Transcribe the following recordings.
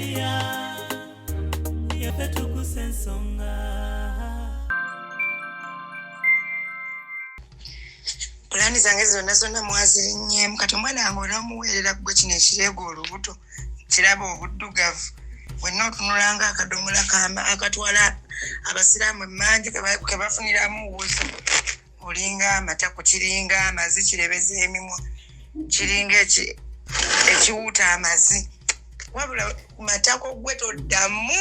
Media, yaffe tukusa ensonga. Pulaani zange zonna zonna mwazirinnyemu. Kati omwana wange onoomuweerera ggwe kino ekireega olubuto kiraba obuddugavu wenna otunula nga akadomola akatwala abasiraamu emmanju ke bafuniramu wuzi, olinga amatako, kiringa amazi, kirebeza emimwa, kiringa ekiwuuta amazi. Wabula matako gwe toddamu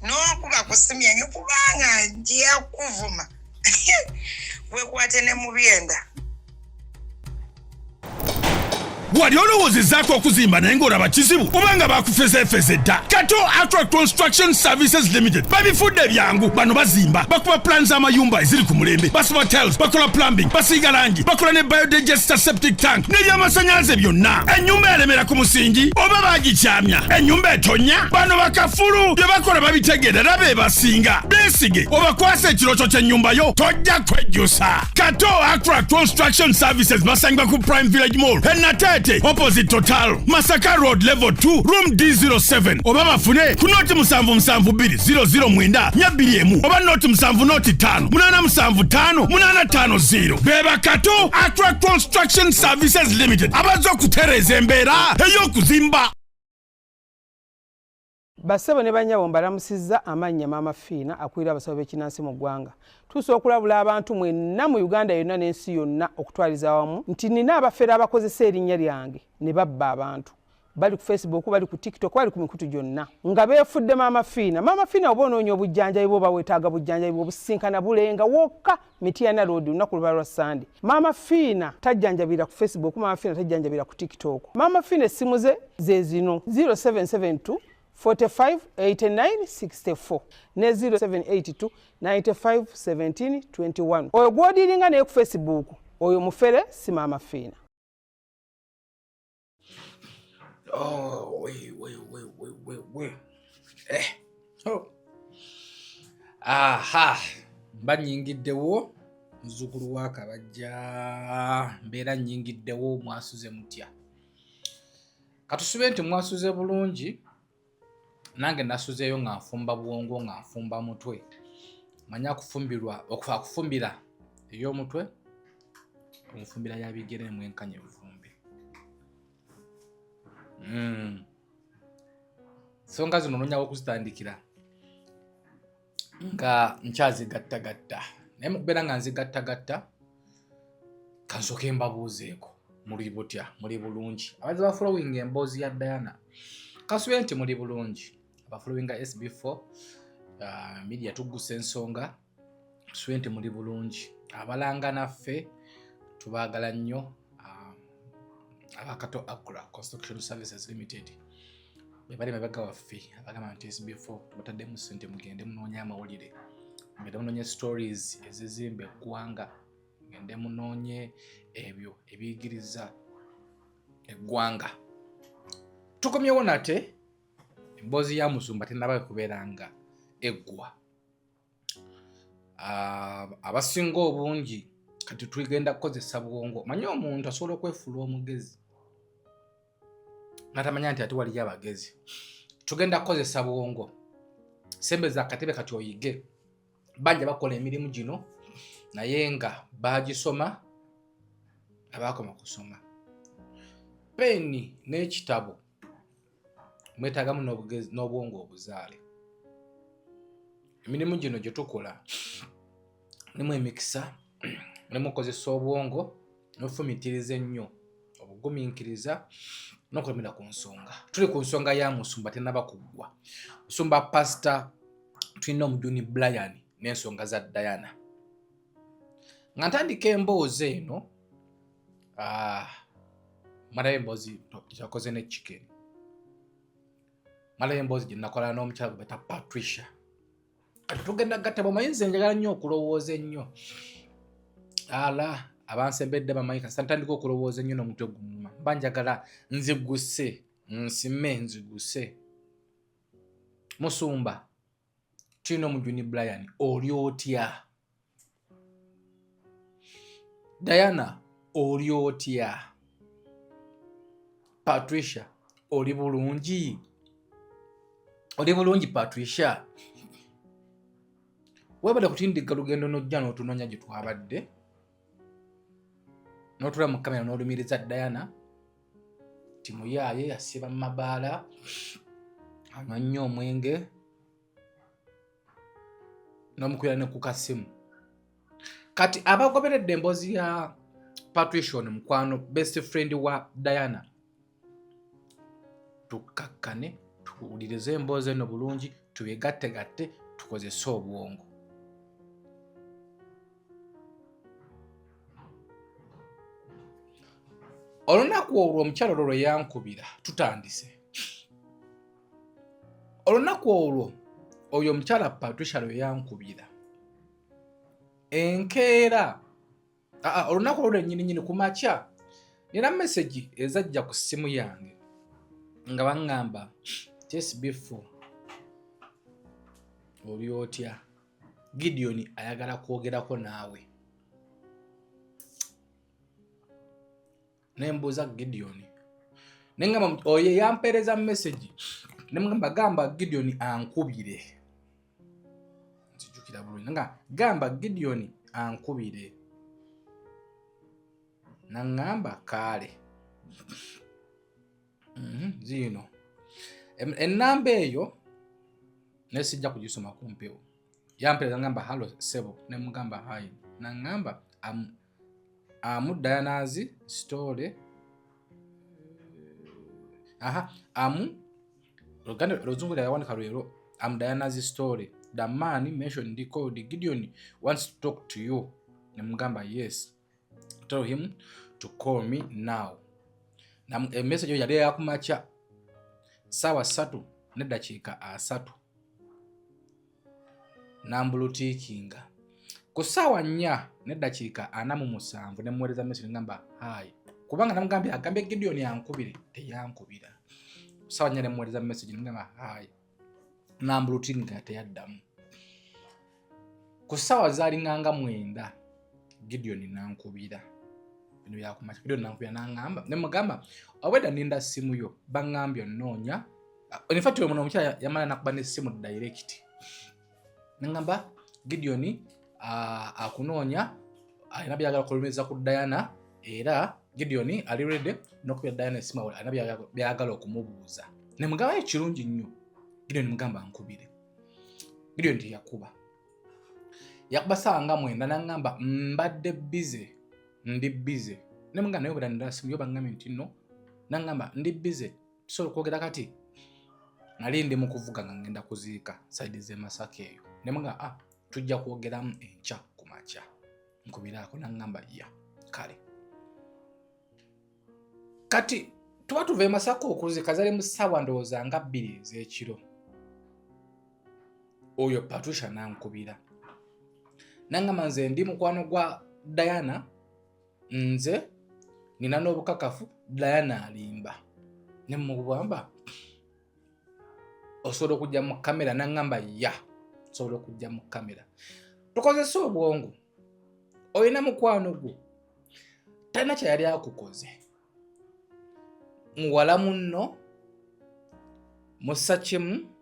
n'okuba ku ssimu yange kubanga nja kuvuma wekwate ne mu byenda. Wali olowoozezaako okuzimba naye ng'olaba kizibu oba nga bakufezeefeze dda? Kato Atra Construction Services Limited babifudde byangu. Bano bazimba, bakuba plan z'amayumba eziri ku mulembe, basiba tiles, bakola plumbing, basiiga langi, bakola ne biodigester, septic tank n'ebyamasannyalaze byonna. Ennyumba yalemera ku musingi oba bagikyamya, ennyumba etonnya, bano bakafulu bye bakola babitegeera era be basinga. Beesige obakwasa ekirooto ky'ennyumba yo, tojja kwejjusa. Kato Accra Construction Services basangibwa ku Prime Village Mall e Nateete, opposite Total, Masaka Road, level 2, room D07, oba bafune ku 077 2 009 421 oba 070 5 875 850. Beba Kato Accra Construction Services Limited abazze okutereeza embeera ey'okuzimba. Bassebo ne bannyabo, mbalamusizza. Amannya Maama Fiina, akulira abasawo b'ekinansi mu ggwanga. Tuusa okulabula abantu mwenna mu Uganda yonna n'ensi yonna okutwaliza awamu nti nina abafere abakozesa erinnya lyange ne babba abantu. Bali ku Facebook, bali ku TikTok, bali ku mikutu gyonna nga beefudde Maama Fiina. Maama Fiina, oba onoonya obujjanjabi bwoba weetaaga bujjanjabi bw'obusinkana bulenga wokka Mityana Road, lunaku luba lwa Sande. Maama Fiina tajjanjabira ku Facebook, Maama Fiina tajjanjabira ku TikTok. Maama Fiina essimu ze ze zino: 0772 45 89 64 ne 0782 95 17 21. Oyo gw'odiiringa naye ku Facebook, oyo mufere, si Maama Fiina. Oh, wait, wait, wait, wait, wait, wait. Eh. Oh. Aha. Mba nnyingiddewo, muzzukulu wa Kabajja, mbeera nnyingiddewo. Mwasuze mutya? Katusube nti mwasuze bulungi. Nange nasuzeeyo nga nfumba bwongo, nga nfumba mutwe. Manya akufumbirwa akufumbira ey'omutwe, omufumbira yabigere mwenkanya evvumbi. Nsonga zino nonyawo okuzitandikira nga nkyazigattagatta, naye mukubeera nga nzigattagatta, kansooke mbabuuzeeko: muli butya? Muli bulungi? Abazi ba following emboozi ya Diana, kasube nti muli bulungi. Abafollowinga SB4 media, tuggusa ensonga, tusube nti muli bulungi. Abalanga naffe tubaagala nnyo. Abakato Agra Construction Services Limited be bali mabega waffe, abagamba nti SB4 tubataddemu ssente, mugende munoonye amawulire, mugende munoonye stories ezizimba eggwanga, mugende munoonye ebyo ebiyigiriza eggwanga. Tukomyewo nate. Emboozi ya musumba tenaba kubeera nga eggwa. Abasinga obungi kati tugenda kukozesa bwongo. Manyi omuntu asobola okwefuula omugezi natamanya nti ate waliyo abagezi. Tugenda kukozesa bwongo. Sembeza akatebe kati oyige. Banja bakola emirimu gino naye nga bagisoma, abakoma kusoma peeni n'ekitabo, mwetagamu n'obwongo obuzaale. Emirimu gino gye tukola mulimu emikisa, mulimu okukozesa obwongo n'ofumitiriza ennyo, obugumiikiriza n'okulemera ku nsonga. Tuli ku nsonga ya musumba, tenaba kuggwa. Musumba Pasita tulina omujuni Brian n'ensonga za Diana. Nga ntandika emboozi eno, malayo emboozi gyakoze ne Chicken, malayo emboozi gye nakola n'omukyala gwe bata Patricia. Kati tugenda gatta. Bwomanyi nze njagala nnyo okulowooza ennyo, ala abansembedde bamanyi, kasita ntandika okulowooza ennyo n'omutwe gunnuma, mba njagala nziguse, nsime nziguse. Musumba tulina omujuni Brian, oli otya? Diana, oli otya? Patricia, oli bulungi? Oli bulungi Patricia? Webale kutindigga lugendo n'ojja n'otunoonya gye twabadde n'otula mu kamera n'olumiriza Diana nti muyaaye, yasiiba mu mabaala, anywa nnyo omwenge, n'omukubira ne ku kasimu. Kati abagoberedde emboozi ya Patricia ono mukwano best friend wa Diana, tukkakkane tuwulirize emboozi eno bulungi, tubigattegatte, tukozese obwongo. Olunaku olwo omukyalo olwo lwe yankubira, tutandise olunaku olwo oyo omukyala Patricia lwe yankubira enkeera, olunaku olwo lwennyini nyini ku makya, nina mesegi ezajja ku ssimu yange nga baŋŋamba tsb4 oli otya, Gideon ayagala kwogerako naawe. Nembuuza Gideon, nengamba oyo yampeereza mesegi, nemugamba gamba Gideon ankubire, nzijukira bulungi nga gamba Gideon ankubire, naŋŋamba kaale. Ziino ennamba eyo naye sijja kugisoma ku mpewo. Yampeereza ngamba hallo sebo, nemugamba hi, naŋŋamba amu Diana's story, aha amu oluganda oluzungu lyawandika lwero, am Diana's story, the man mentioned called Gideon wants to talk to you. Nemugamba yes, tell him to call me now. Emessage eyo yali eyakumakya saawa 3:30, nambulutiikinga ku ssaawa 4:47 nemuweereza message ngamba hi, kubanga namugambye agambye Gideon ankubire, teyankubira. Ssaawa 4 nemuweereza message nemugamba hi, nambulutiikinga teyaddamu. Ku ssaawa zaalinganga 9 Gideon nankubira. Bino byakumakya. Gideon nankubira naŋŋamba, nemugamba obwedda ninda ssimu yo, baŋŋambye onnoonya. In fact oyo muno omukyala yamala nakuba n'essimu direct, neŋŋamba Gideon akunoonya, alina byagala kulumiriza ku Diana, era Gideon ali ready n'okubira Diana essimu, alina byagala okumubuuza. Nemugamba kirungi nnyo. Gideon mugamba nkubire. Gideon teyakuba, yakuba saawa nga 9 naŋŋamba mbadde busy, ndi busy. Nemugamba naye obera nda simu yo, baŋŋambye nti no, naŋŋamba ndi busy, tusobola okwogera kati? Nali ndi mu kuvuga nga ngenda kuziika side z'e Masaka eyo. Nemugamba ah, tujja kwogeramu enkya ku makya, nkubiraako. Naŋŋamba ya kale. Kati tuba tuva e Masaka okuziika, zali mu ssaawa ndowooza nga 2 ez'ekiro. Oyo Patricia nankubira naŋŋamba nze ndi mukwano gwa Diana, nze nina n'obukakafu Diana alimba. Nemugamba osobola okujja mu kamera? Naŋŋamba ya, osobola okujja mu kamera. Tukozese obwongo. Olina mukwano gwo talina kyeyali akukoze, muwala munno, mussa kimu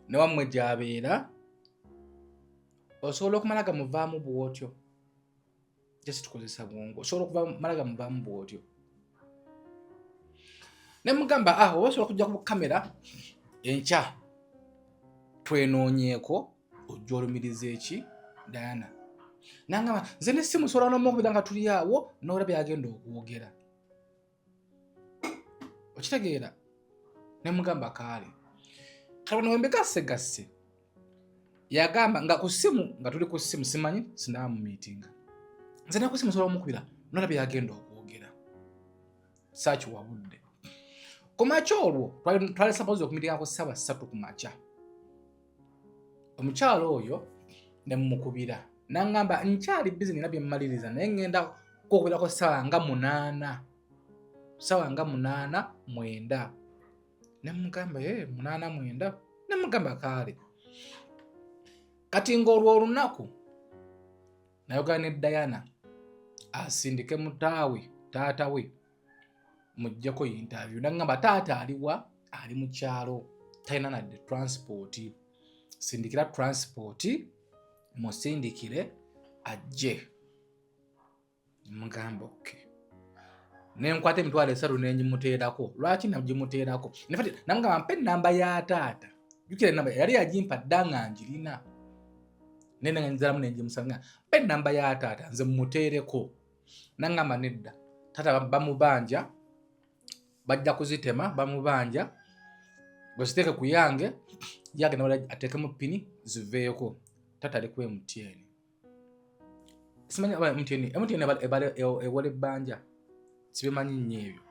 ne wammwe gy'abeera, osobola okumala gamuvaamu bw'otyo? Just tukozesa bwongo. Osobola okumala gamuvaamu bw'otyo? Ne mugamba ah, oba osobola okujja ku kamera enkya twenoonyeeko, ojja olumiriza eki Diana. Nangamba nze nessimu sobola n'omukubira nga tuli awo n'olaba byagenda okwogera, okitegeera? Ne mugamba kaale. Kale wano wembegasegasse, yagamba nga ku ssimu, nga tuli ku ssimu, simanyi sinaba mu miitinga, nze ne ku ssimu sobola omukubira n'olaba byagenda okwogera. Saakiwa budde. Ku makya olwo twali suppose okumitinga ku ssaawa 3 ku makya. Omukyalo oyo ne mumukubira naŋŋamba nkyali busy, nina bye mmaliriza, naye ŋŋenda kukubirako ssaawa nga 8, ssaawa nga 8 9. Ne mugamba e 8 9, ne mugamba kaale. Kati ng'olwo olunaku nayogera ne Diana asindike mutaawe, taata we muggyeko interview. Naŋŋamba taata aliwa? Ali mu kyalo. Talina nadde transport. Sindikira transport, musindikire ajje. Mugamba okay, nenkwata 300,000 nengimuteerako. Lwaki nagimuteerako? Namugamba mpe enamba ya taata. Jukira enamba yali yagimpa dda nga njirina, nenenziramu nengimusanga, mpe enamba ya taata nze mumuteereko. Nangamba nedda, taata bamubanja, bajja kuzitema, bamubanja, bweziteeke ku yange, yagenda ateekemu pini ziveeko. Taata ali ku MTN, simanyi aba MTN, MTN ewola ebbanja, sibimanyi nnyo ebyo.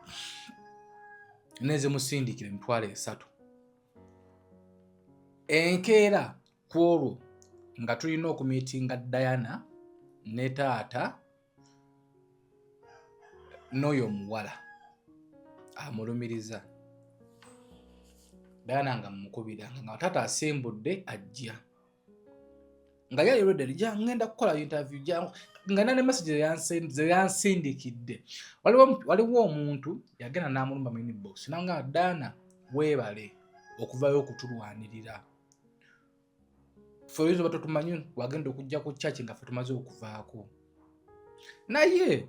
Nezimusindikira 30,000. Enkeera ku olwo nga tulina okumiitinga Diana ne taata n'oyo omuwala amulumiriza. Diana nga mukubira nga taata asimbudde ajja, nga yali ready, ja ngenda kukola interview jangu, nga nane message zeyansindikidde. Waliwo omuntu yagenda n'amulumba mu inbox nanga, Diana weebale okuvayo okutulwanirira, ffe oyinza oba totumanyi, wagenda okujja ku church nga ffe tumaze okuvaako. Naye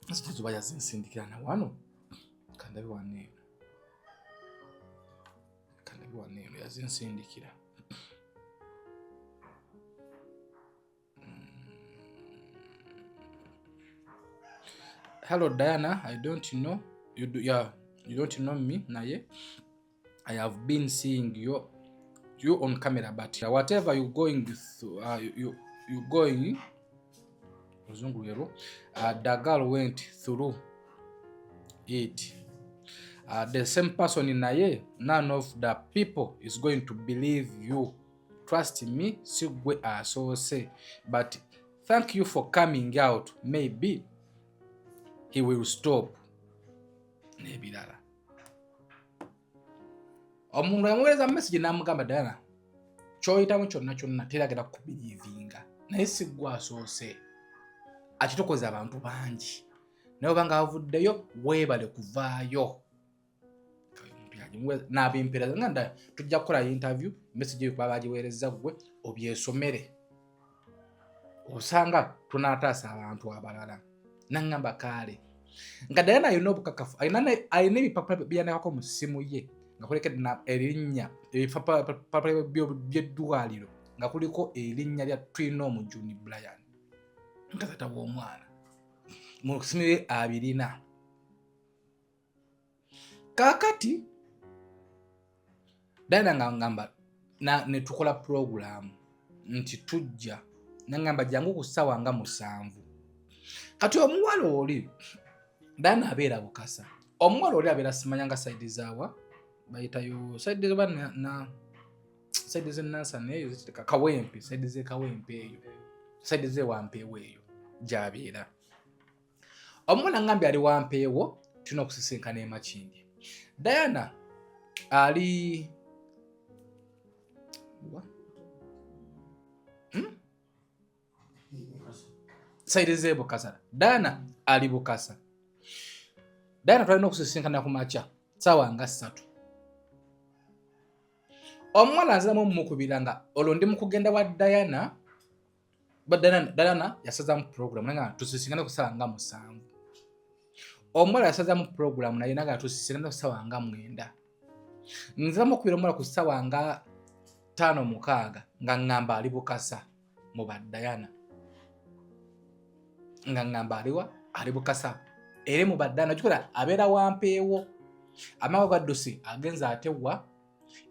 message zoba yazinsindikira na wano, kandabe wano eno, kandabe wano eno yazinsindikira. Hello Diana, I don't know you do, yeah, you don't know me, naye I have been seeing you on camera, but whatever you going through, you going luzungu lwero, the girl went through it, the same person, naye none of the people is going to believe you. Trust me, si gwe asoose, but thank you for coming out, maybe he will stop. N'ebirala. Omuntu yamuweereza message n'amugamba, Diana, kyoyitamu kyonna kyonna teragenda kubiriivinga, naye si gwe asoose, akitukoze abantu bangi, naye obanga avuddeyo, weebale kuvaayo. N'abimpeereza nga nda tujja kukola interview. Message eyo kuba bagiweereza ggwe obyesomere, osanga tunaataasa abantu abalala. Naŋŋamba kaale, nga Diana alina obukakafu, alina ebipapula byanakako mu ssimu ye nga kuliko erinnya, ebipapula by'eddwaliro nga kuliko erinnya lya Twina Omujuni Brian nga tata w'omwana. Mu ssimu ye abirina. Kaakati Diana nga ngamba ne tukola purogulaamu nti tujja, nangamba jangu ku ssaawa nga 7. Kati omuwala oli, Diana abeera Bukasa, omuwala oli abeera simanya nga side zaawa bayitayo side oba na side z'enansana eyo ziteka Kawempe, side z'e Kawempe eyo, side z'e Wampeewo eyo gy'abeera. Omuwala ngambye ali Wampeewo, tulina okusisinkana e Makindye. Diana ali wa? Side z'e Bukasa. Diana ali Bukasa. Diana twalina okusisinkana ku makya saawa nga 3. Omuwala nziramu omumukubira nga olwo ndi mu kugenda wa Diana. Ba Diana yasazamu program naye nga tusisinkane ku ssaawa nga 7. Omuwala yasazamu program naye nga tusisinkane ku ssaawa nga 9. Nziramu okubira omuwala ku ssaawa nga 5:06 nga ŋŋamba ali Bukasa mu ba Diana, nga ŋŋamba aliwa, ali Bukasa eri mu ba Diana. Kikola abeera Wampeewo, amaka gaddusi agenze atewa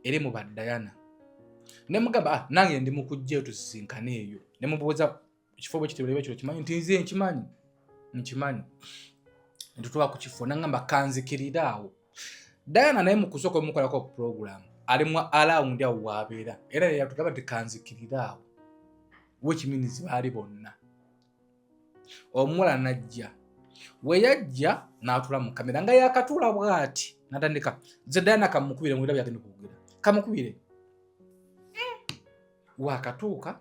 eri mu ba Diana. Ne mugamba, ah, nange ndi mu kujja tusisinkane eyo. Ne mubuuza ekifo bwe kitebere kiro, kimanyi nti nze nkimanyi, nkimanyi. Ntutuuka ku kifo, naŋŋamba kanzikirire awo. Diana naye mu kusooka omukolako program ali mu around awo waabeera, era yatugamba nti kanzikirire awo, which means baali bonna. Omuwala najja, we yajja n'atula mu kamera nga yakatuula bw'ati n'atandika, nze Diana kamukubire mwira byagenda okwogera, kamukubire. Wakatuuka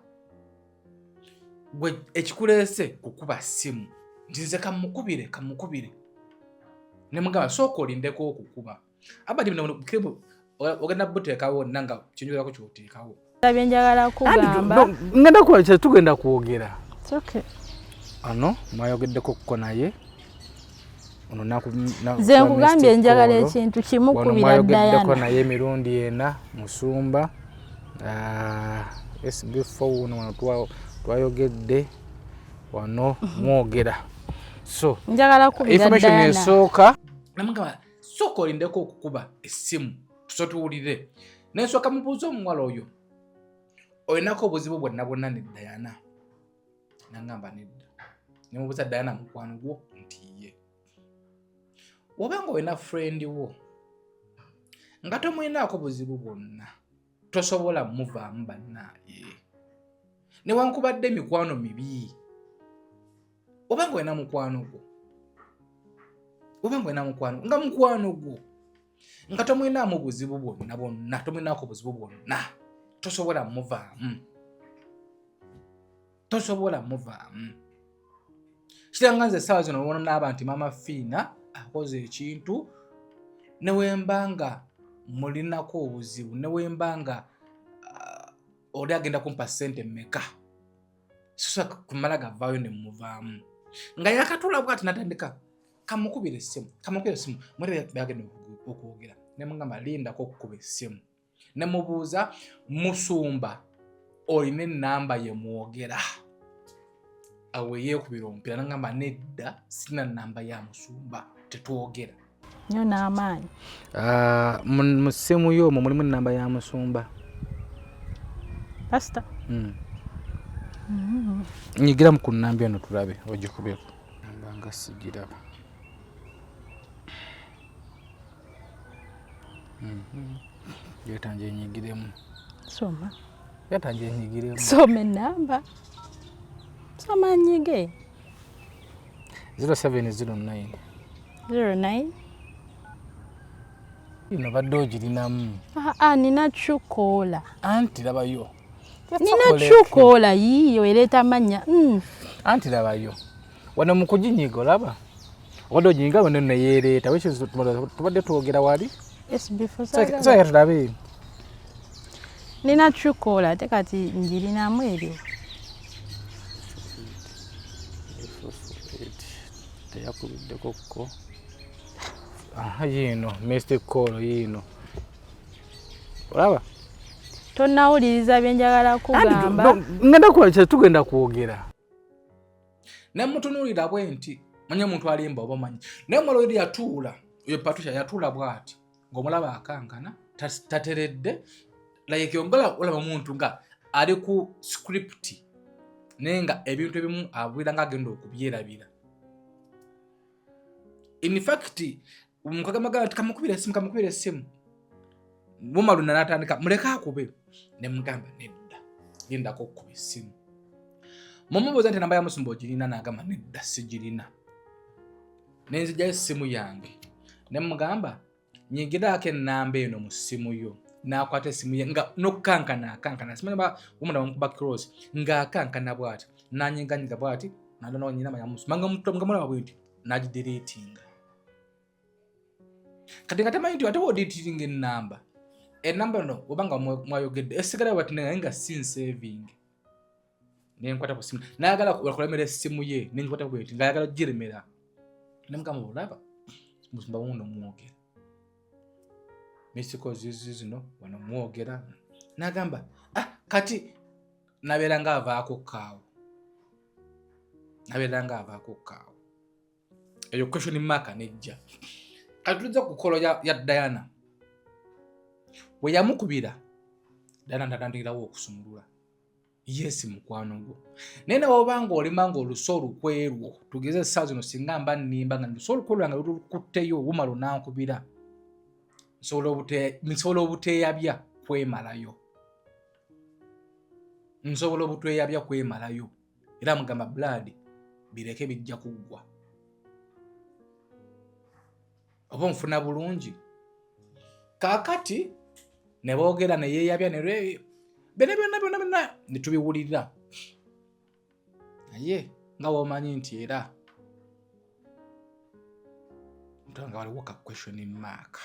gwe ekikuleese kukuba ssimu nti nze kamukubire, kamukubire. Ne mugamba sooka olindeko okukuba abadi. Ogenda buteekawo wonna nga kinjogerako kyoteekawo. Byenjagala kugamba ngenda kuba tugenda kwogera. Ano mwayogeddeko kuko naye nze nkugambye njagala ekintu kimu kubira Diana naye emirundi ena musumba SB4 wano wano twayogedde wano mwogera so njagala kubira information esooka namugamba sooka olindeko okukuba essimu tuso tuwulire nensooka mubuuza omuwala oyo olinako obuzibu bwonna bwonna ne Diana nangamba nedda nemubuuza Diana mukwano gwo nti ye oba nga olina friend wo nga tomulinaako buzibu bwonna tosobola muvaamu bannaaye newankubadde emikwano mibi oba nga olina mukwano gwo oba nga olina mukwano nga mukwano gwo nga tomulinamu buzibu bwonna bwonna tomulinaako buzibu bwonna tosobola muvaamu tosobola muvaamu kiranga nze essaawa zino wona naaba nti Maama Fiina akoze ekintu newemba nga mulinako obuzibu newemba nga oli agenda kumpa ssente mmeka sosa kumala gavaayo ne muvaamu nga yakatula bwati natandika kamukubira essimu kamukubira essimu mwere byagenda okwogera ne mugamba lindako okukuba essimu ne mubuuza musumba olina ennamba ye mwogera awo yeekubira omupiira nagamba nedda sirina nnamba ya musumba tetwogera nnyo n'amaanyi. Mu ssimu yo omwo mulimu ennamba ya musumba pasita. Nyigiramu ku nnamba eno tulabe ogikubeko namba nga sigiraba. Leeta njenyigiremu. Soma. Leeta njenyigiremu. Soma ennamba. Soma nyige. 0709 09 ino badde ogirinamu. Nina Truecaller. Anti labayo. Nina Truecaller yiiyo ereeta amannya. Anti labayo. Wano mu kuginyiga olaba. Obadde oginyiga wano nno yeereeta. Which is tubadde twogera wali. SB4 Sasa tulabe. Nina Truecaller ate kati njirinamu eryo. Teyakubiddeko ko. Aha yiino missed call yiino. Olaba? Tonnawuliriza bye njagala kugamba. Ngenda kuba tugenda kwogera. Nemutunuulira bwe nti manye omuntu alimba oba manyi naye omuwala oyo yatuula oyo Patricia yatuula bw'ati ng'omulaba akankana tateredde like ongola olaba omuntu nga ali ku script naye nga ebintu ebimu abuulira nga agenda okubyerabira. In fact mukagamba nti kamukubira essimu kamukubira essimu bumaluna n'atandika muleke akube ne mugamba nedda lindako okukuba essimu. Mumubuuza nti namba ya musumba ogirina n'agamba nedda sigirina. Nenzigyayo essimu yange ne mugamba nyigiraako ennamba eno mu ssimu yo n'akwata essimu ye nga n'okukankana akankana simanyi ba omunda bamukuba cross ng'akankana bw'ati n'anyiganyiga bw'ati n'alonda namba ya musumba nga mulaba bwe nti n'agideletinga. Kati nga tamanyi nti ate wodeletinga ennamba ennamba eno oba nga mwayogedde esigala bwati naye nga si nsaving. Nenkwata ku ssimu n'ayagala kulemera essimu ye nenkwata bweti ng'ayagala ogiremera ne mugamba olaba musumba wuno mwogera misiko zizi zino wano mwogera n'agamba kati nabeera ng'avaako kaawo nabeera ng'avaako kaawo eyo question mark nejja. Kati tujja ku kolo ya Diana bwe yamukubira Diana natandikirawo okusumulula yes mukwano gwo naye nawe oba ng'olima ng'oluso olukwerwo tugeze essaawa zino singa mba nnimba nga luso olukwe lwange lukutteyo obumala onankubira nsobola obuteeyabya kwemalayo nsobola obutweyabya kwemalayo era mugamba blood bireke bijja kuggwa oba onfuna bulungi. Kaakati ne boogera ne yeeyabya ne byonna byonna byonna byonna ne tubiwulira naye nga w'omanyi nti era nga waliwo ka question mark.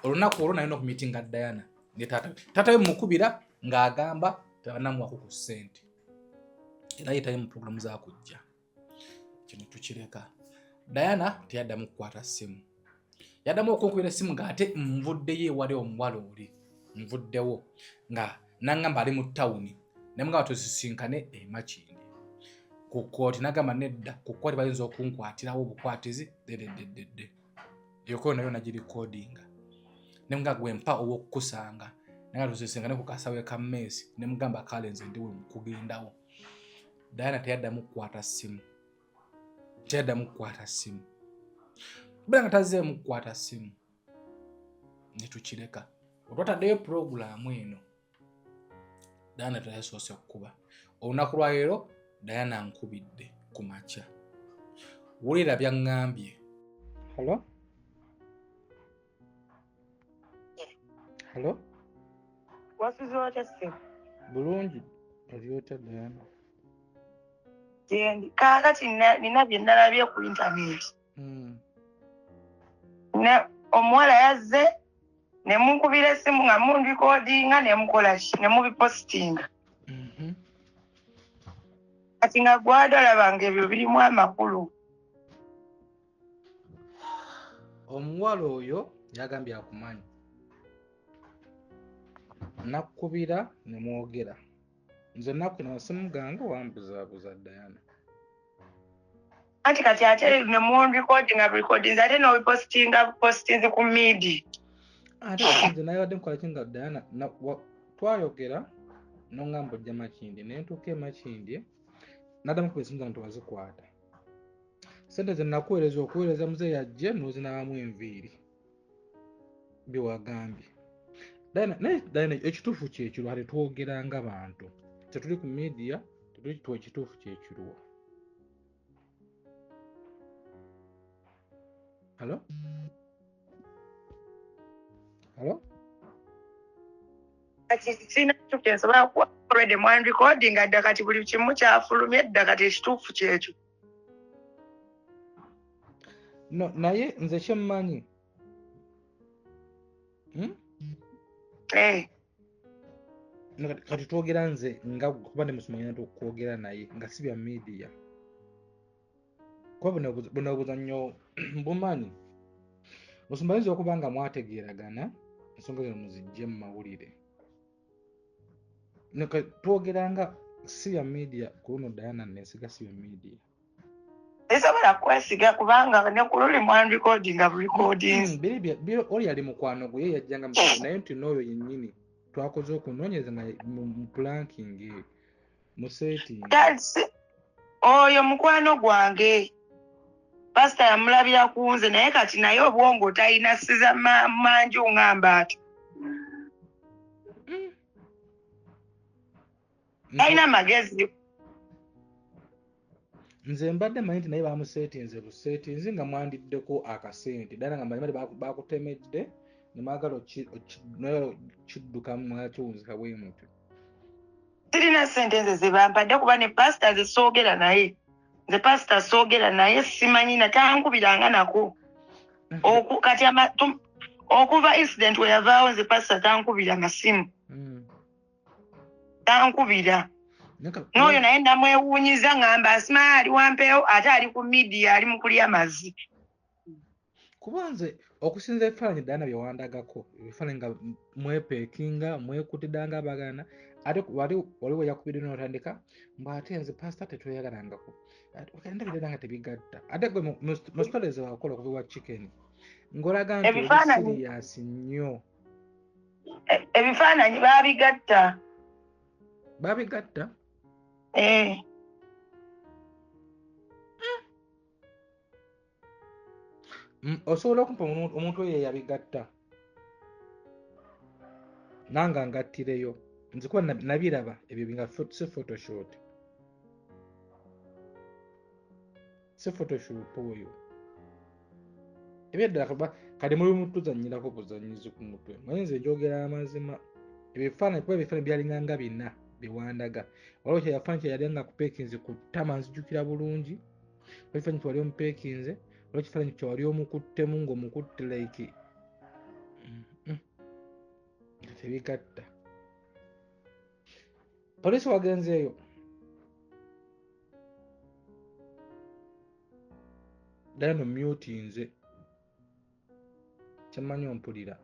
Olunaku olwo nalina okumitinga Diana ne taata we. Taata we mukubira ng'agamba tebanamuwako ku ssente, era ye tali mu pulogulaamu za kujja. Kino tukireka. Diana teyaddamu kukwata ssimu, yaddamu okunkubira essimu ng'ate nvuddeyo ewali omuwala oli, nvuddewo nga nangamba ali mu tawuni, nemugamba tusisinkane e Makindye ku kkooti, nagamba nedda, ku kkooti bayinza okunkwatirawo obukwatizi dededdedde. Eyo nayo nagirikodinga, nemugamba gwe mpa ow'okukusanga, naye tusisinkane ku kasawe ka mmeesi, nemugamba kale nze ndiwe mukugendawo. Diana teyaddamu kukwata ssimu, teyaddamu kukwata ssimu, bula nga tazzeemu kukwata ssimu ne tukireka. Otwataddeyo pulogulaamu eno, Diana teyasoose kukuba. Olunaku lwaleero Diana nkubidde ku makya, wulira byaŋŋambye. Hello? Hello? Wasuze watya ssebo? Bulungi, oli otya Diana? Gyendi. Kaakati nina bye nalabye ku intaneti. Omuwala yazze ne munkubira essimu nga munrikodinga ne mukola ki ne mubipositinga. Kati nga gwado alaba nga ebyo birimu amakulu. Omuwala oyo yagambye akumanyi, nakkubira ne mwogera, nze nakkubira amasimu gange wambuzaabuza Diana. Anti kati ate ne munrikodinga recordings ate n'obipositinga positinzi ku media. Ate nze nayabadde nkola ki nga Diana twayogera n'ongamba ojja Makindye, naye ntuuka e Makindye naddamu kuba esimu zange tewazikwata. Ssente ze nakuweereza okuweereza muzeeyi ajje n'ozinaabamu enviiri byewagambye. Diana, naye Diana ekituufu kyekiruwa? Tetwogera nga bantu, tetuli ku media, tetuli ekituufu kyekiruwa? Hello? Hello? Kati sirina kituufu kye nsobola kuwa, already mwanrikodinga dda, kati buli kimu kyafulumye dda, kati ekituufu kyekyo. No, naye nze kyemmanyi, Eh. No, kati twogera nze nga kuba ne musoma ngenda okwogera naye nga si bya media, kuba buno obuzannyo mbumanyi. Musumba ayinza okuba nga mwategeeragana, ensonga zino muzijje mu mawulire. No, twogera nga si bya media, ku luno Diana nesiga si bya media. Sisobola kwesiga kubanga ne ku luli mwanrikodinga recordings. Biri oli yali mukwano gwe, ye yajjanga mukwano, naye nti n'oyo yennyini twakoze okunoonyereza nga mu planking eyo, mu setting. Oyo mukwano gwange, pasita yamulabira ku nze, naye kati naye obwongo talina, siza manju ngamba ati talina magezi. Nze mbadde manyi nti naye bamusetinze busetinzi nga mwandiddeko akasente ddala, nga manyi bakutemedde ne mwagala kiddukamu, mwagala kiwunzika bwe mutyo. Sirina ssente nze ze bampadde, kuba ne pasita nze soogera naye, nze pasita soogera naye, simanyi natankubiranga nako. Kati okuva incident we yavaawo nze pasita tankubira masimu. Tankubira. N'oyo naye namwewuunyiza, ŋŋamba asimanyi ali wampeewo ate ali ku media ali mu kulya mazzi. Kuba nze okusinza ebifaananyi Diana bye wandagako, ebifaananyi nga mwepeekinga mwekutidda nga abagalana, ate wali waliwo yakubidde n'otandika mbu ate nze pasita tetweyagalangako, ndabira ddala nga tebigatta. Ate gwe mu stories wakola okuva ewa Chicken ng'olaga nti oli serious nnyo. Ebifaananyi baabigatta. Babigatta? Eh. Osobola okumpa omuntu oyo eyabigatta nange angattireyo nze, kuba nabiraba ebyo nga si photoshop, si photoshop oyo ebyaddala. Kuba kati muli mutuzannyirako buzannyizi ku mutwe, naye nze njogera amazima. Ebifaananyi, kuba ebifaananyi byalinga nga bina byewandaga, waliwo kyeyafaananyi kyeyali nga kupeekinze ku ttama, nzijukira bulungi. Waliwo ekifaananyi kyewali omupeekinze, waliwo ekifaananyi kyewali omukuttemu ng'omukutte like Tebigatta. Poliisi wagenzeeyo? Ddala no mute nze. Kyemmanyi ompulira.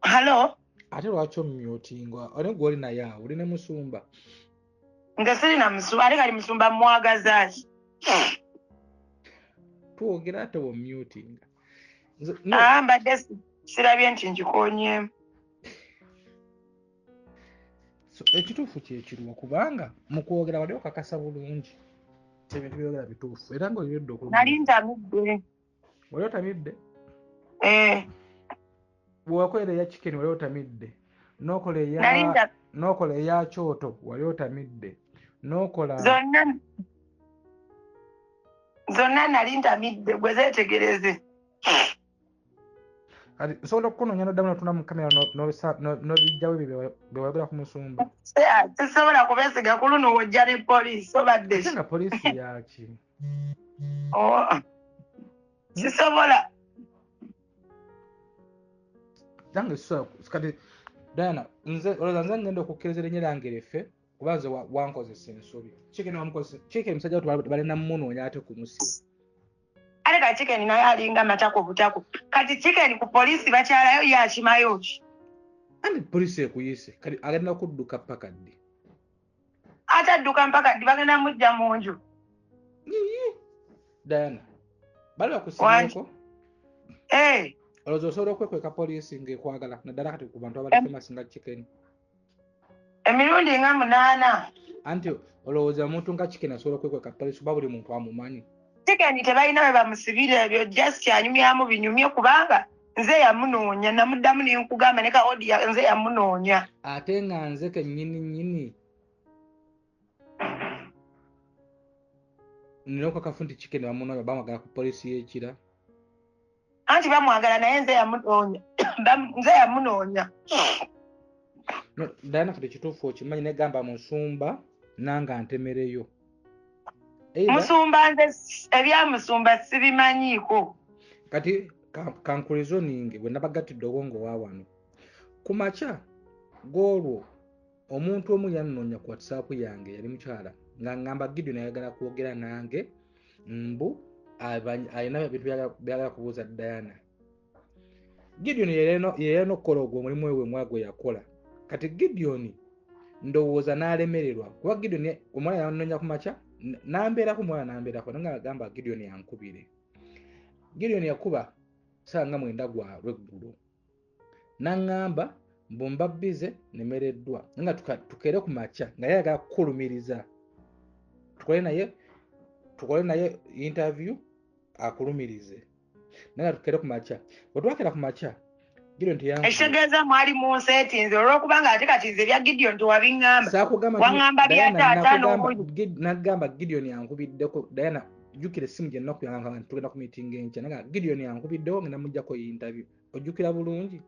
Halo? Ate lwaki ommutinga? Oli gw'oli naye awo, oli ne musumba. Nze sirina musumba, ate kali musumba mwagaza ki? Twogera ate wommutinga. Ah, mbadde sirabye nti ngikonyeemu. So, ekituufu kyekiruwa kubanga mu kwogera wali okakasa bulungi nti ebintu byogera bituufu era ng'oliredde okuluma. Nali ntamidde. Wali otamidde? Eh. Bwe wakolera eya chicken wali otamidde. N'okola eya Nali nta n'okola eya kyoto wali otamidde. N'okola zonna zonna nali ntamidde gwe zeetegereze. Kati nsobola okukunoonya n'oddamu n'otunula mu kamera n'obijjawo ebyo bye wayogera ku musumba. Sisobola kubeesiga ku luno w'ojja ne poliisi obadde Ate ki? nga poliisi yaki? Oh. Sisobola. Nange sisobola kati Diana nze olowooza nze ngenda okukkiriza erinnya lyange life kuba nze wankozesa ensobi. Chicken wamukozesa chicken musajja wattu balina mmunoonya ate kumusiba. Ate ka chicken naye alinga matako butako. Kati chicken ku poliisi bakyalayo ye akimayo ki? Anti poliisi ekuyise kati agenda kudduka paka ddi? Ate adduka mpaka ddi bagenda mujja mu nju. Diana bali bakusibyeko? Eh, Olowooza osobola okwekweka poliisi ng'ekwagala naddala kati ku bantu abali famous nga chicken? Emirundi nga 8. Anti olowooza omuntu nga chicken asobola okwekweka poliisi kuba buli muntu amumanyi? Chicken tebalina we bamusibira ebyo just anyumyamu binyumye kubanga nze yamunoonya namuddamu ne nkugamba ne ka audio nze yamunoonya. Ate nga nze kennyini nnyini nina okukakafu nti chicken bamunoonya bamwagala ku poliisi y'ekira. Anti bamwagala naye nze yamunoonya. Nze yamunoonya. No, Diana kati ekituufu okimanyi negamba musumba nange antemereyo. Either Musumba nze ebya musumba sibimanyiiko. Kati kankulizoninge bwe nabagattidde obwongo wa wano. Ku makya g'olwo omuntu omu yannoonya ku WhatsApp yange yali mukyala nga ngamba Gideon ayagala kwogera nange mbu alina ebintu by'ayagala kubuuza Diana. Gideon yalina okukola ogwo omulimu we mwa gwe yakola. Kati Gideon ndowooza n'alemererwa kuba Gideon omuwala yannoonya ku makya n'ambeerako omuwala n'ambeerako naye ng'agamba Gideon yankubire. Gideon yakuba ssaawa nga 9 gwa lweggulo n'aŋŋamba mbu mba bbize nemereddwa nga tukeere ku makya nga ye ayagala kukulumiriza tukole naye interview akulumirize naye nga tukeere ku makya. Bwe twakera ku makya Gideon teyankubira. Ekitegeeza mwali mu nseetinze olw'okubanga ate kati nze ebya Gideon tewabiŋŋamba. Saakugamba nti Waŋŋamba bya Diana, taata nakugamba n'obuyi. Nagamba Gideon yankubiddeko. Diana jjukira essimu gye nnakuyanga nti tugenda ku meeting enkya naye nga Gideon yankubiddewo ngenda muggyako interview. Ojjukira bulungi?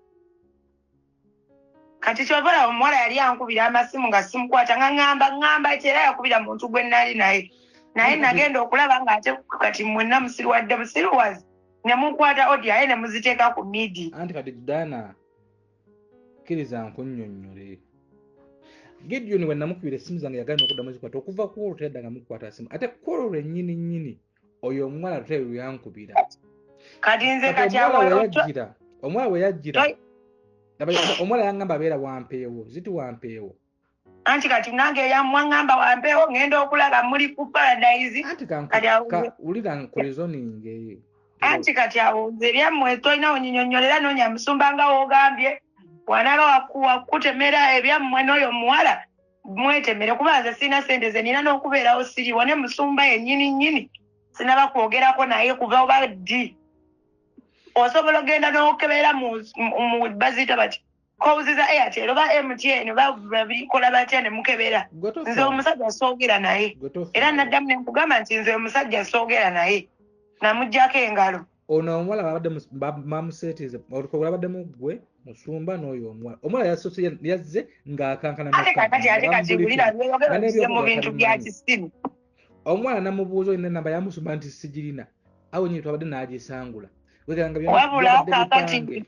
Kati ky'ova olaba omuwala yali ankubira amasimu nga simukwata nga ŋŋamba nti era yakubira muntu gwe nali naye. Naye nagenda okulaba ng'ate kati mwenna musiruwadde busiruwazi ne mukwata audio aye ne muziteeka ku media. Anti kati Diana kkiriza nkunnyonnyole. Gideon bwe namukubira essimu zange yagaana okuddamu zikwata okuva ku olwo teyadda nga mukwata simu ate ku olwo lwennyini nnyini oyo omuwala lutale lwe yankubira. Kati nze Kati kati omuwala awo we yajjira, omuwala we yajjira, omuwala yangamba abeera Wampeewo, ziti Wampeewo. Anti kati nange mwaŋŋamba Wampeewo ŋŋenda okulaba muli ku Paradise. Anti Kati awo wulira nkulizoninge. Anti kati awo nze ebyammwe tolina onyinyonnyolera noonya musumba nga w'ogambye wanaaba wakutemera ebyammwe n'oyo omuwala mwetemere kuba nze sirina ssente ze nina n'okubeerawo siriwo ne musumba yennyini nnyini sinaba kwogerako naye kuva oba ddi. Osobola ogenda n'okebera mu baziyita bati calls za Airtel oba MTN oba babikola batya ne mukebera. Gwe tofa. Nze omusajja soogera naye. Gwe tofa. Era naddamu ne nkugamba nti nze omusajja soogera naye. Namuggyako engalo. Ono omuwala babadde bamuseetize olukola lwabaddemu ggwe musumba n'oyo omuwala. Omuwala yasoose yazze ng'akankana Ate kakati ate kati wulira by'oyogera Nga obize mu n'ebyokukola bintu bya tabimanyi. kisiru. Omuwala namubuuza olina ennamba ya musumba nti sigirina. Awo nnyini twabadde n'agisangula. Wegamba byonna Wabula byabadde kaakati bipange.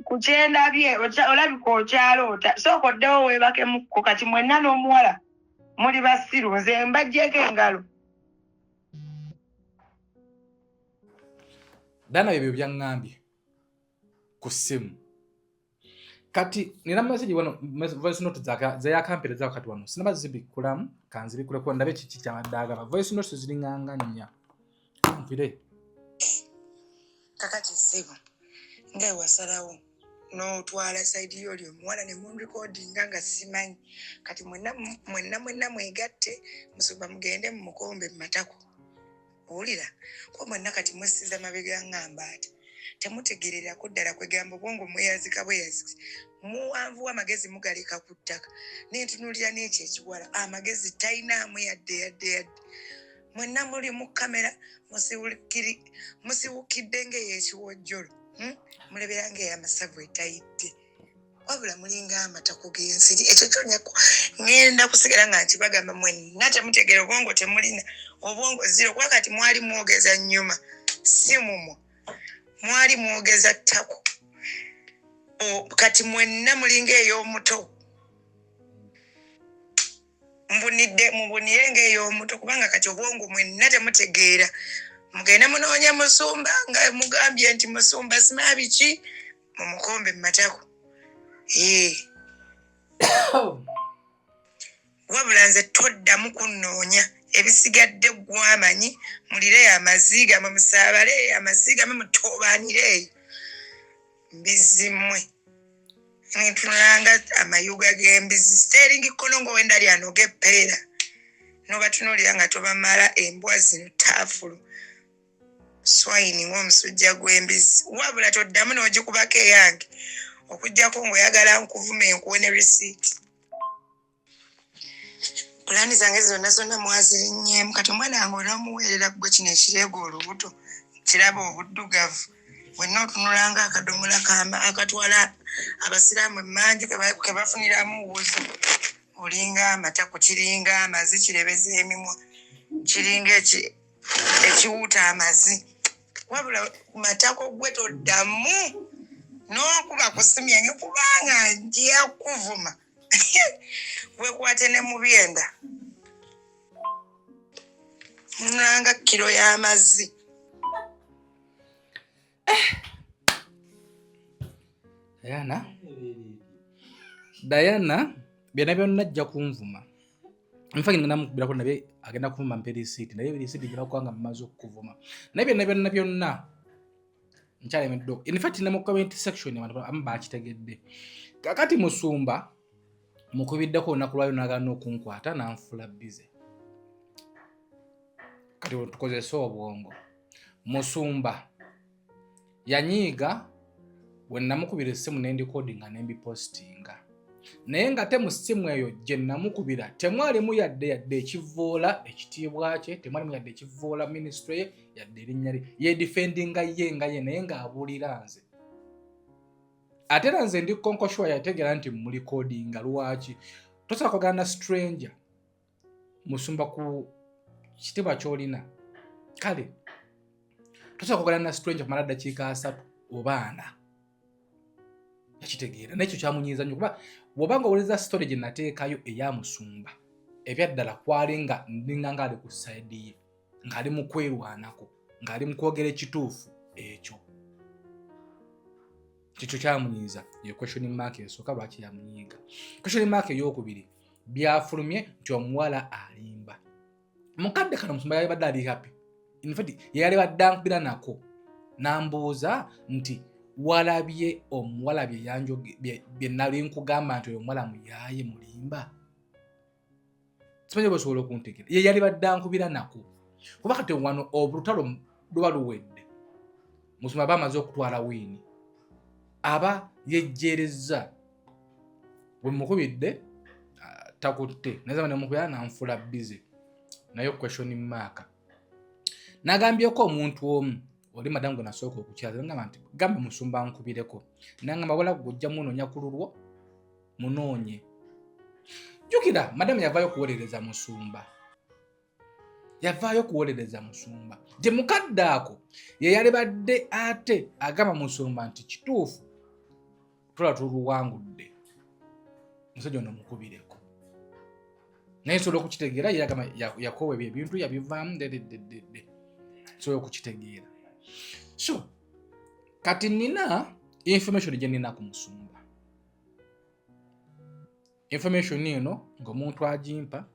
Ku kyendabye olabika okyaloota, sooka oddewo weebakemukko. Kati mwenna n'omuwala muli basiru, nze mbaggyeko engalo. Dana ebyo byaŋŋambye ku ssimu. Kati nina message wano, voice note zeyakampereza kati wano sinaba zibikkulamu, kanzibikuleko ndabe kiki kyabadde agamba. Voice note ziringanga nnya, nfire. Kakati ssebo, nga wasalawo n'otwala side y'oli omuwala ne munrekodinga nga simanyi, kati mwenna mwenna mwenna mwegatte, musumba mugende mu mukombe mu matako. Owulira kuba mwenna kati mwessiza mabega ngamba ati temutegererako ddala, kwegamba obwongo mweyazika bweyazika, muwanvuwa amagezi mugaleka ku ttaka. Nentunuulira n'ekyo ekiwala, amagezi talinaamu yadde yadde yadde. Mwenna muli mu kamera musiwukidde ng'eyekiwojjolo, Mulebera ng'eyamasavu etayidde, wabula mulinga amatako g'ensiri. Ekyo kyonna ŋŋenda kusigala nga nkibagamba, mwenna temutegeera, obwongo temulina, obwongo zero. Kuba kati mwali mwogeza nnyuma, si mumwa, mwali mwogeza ttako. Kati mwenna mulinga ey'omuto, mbunidde, mubunire ng'ey'omuto, kubanga kati obwongo mwenna temutegeera. Mugende munoonye musumba nga mugambye nti musumba simaa biki, mumukombe mu matako. Ee, wabula nze toddamu kunnoonya, ebisigadde gwamanyi. Mulire amaziga mwe, musaabale amaziga mwe, mutoobaanire eyo mbizzi mmwe. Ntunulanga amayuga g'embizi, siteringi kkono ng'owenda lyanoga eppeera, n'obatunuulira nga tobamala. Embwa zino taafulu swine ng'omusujja gw'embizzi. Wabula toddamu n'ogikubako eyange, okuggyako ng'oyagala nkuvuma enkuwe ne risiiti. Pulaani zange zonna zonna mwazirinnyemu. Kati omwana wange onoomuweerera ggwe kino ekireega olubuto, kiraba obuddugavu, wenna otunulanga akadomola akatwala abasiraamu emmanju ke bafuniramu wuzi. Olinga amatako, kiringa amazi, kirebeza emimwa, kiringa ekiwuuta amazi. Wabula matako gwe, toddamu n'okuba ku simu yange, kubanga nja kuvuma wekwate ne mu byenda nanga kiro y'amazzi. Diana, Diana byonna byonna ajja kunvuma. Nfa ngenda mukubirako naye agenda kuvuma, mpe risiiti, naye risiiti gyebakuwa nga mumaze okukuvuma. Naye byonna byonna byonna nkyalemeddwa. In fact ne mu comment section abantu abamu bakitegedde. Kakati musumba mukubiddeko olunaku lwayo n'agaana okunkwata n'anfuula busy. Kati tukozese obwongo. Musumba yanyiiga bwe namukubira essimu ne ndikodinga ne mbipositinga, naye nga te mu ssimu eyo gye namukubira temwalimu yadde yadde ekivvoola ekitiibwa kye, temwalimu yadde ekivvoola ministry ye, yadde erinnya lye. Yedifendinga ye nga ye, naye ng'abuulira nze. Ate era nze ndi konkoshwa yategeera nti mulikodinga. Lwaki tosobola kwogera na stranger? Musumba, ku kitiibwa ky'olina, kale tosobola kwogera na stranger kumala ddakiika 30 oba 40. Yakitegeera, nekyo kyamunyiiza nnyo, kuba bw'obanga owuliriza story gye nateekayo eya musumba, ebyaddala kwali nga ndinga ng'ali ku side ye, ng'ali mu kwerwanako, ng'ali mu kwogera ekituufu. Ekyo kikyo kyamunyiiza. Ye question mark esooka, lwaki yamunyiiga? Question mark eyokubiri, byafulumye nti omuwala alimba. Mukadde kano musumba yalibadde ali happy. In fact yalibadde ankubira nako nambuuza nti walabye omuwala bye nali nkugamba nti oyo omuwala muyaaye mulimba? Simanyi oba osobola okuntegera. Ye yalibadde ankubira nako, kuba kati wano olutalo luba luwedde, musumba aba amaze okutwala win, aba yejjereza. Bwe mukubidde takutte, naye nemukubira nanfula busy. Naye question mark, nagambyeko omuntu omu oli madamu gwe nasooka okukyaza, ngamba nti gamba musumba nkubireko, nangamba wala gwe munoonya ku lulwo munoonye. Jjukira madamu yavaayo okuwolereza musumba, yavaayo okuwolereza musumba gye mukadde ako ye yalibadde ate agamba musumba nti kituufu. Tula tuluwangudde. Musajja ono mukubireko. Naye nsobola okukitegeera ye agamba yakoowa ebyo ebintu yabivaamu dededdedde. Nsobola okukitegeera. So kati nina information gye nina ku musumba. Information eno ng'omuntu agimpa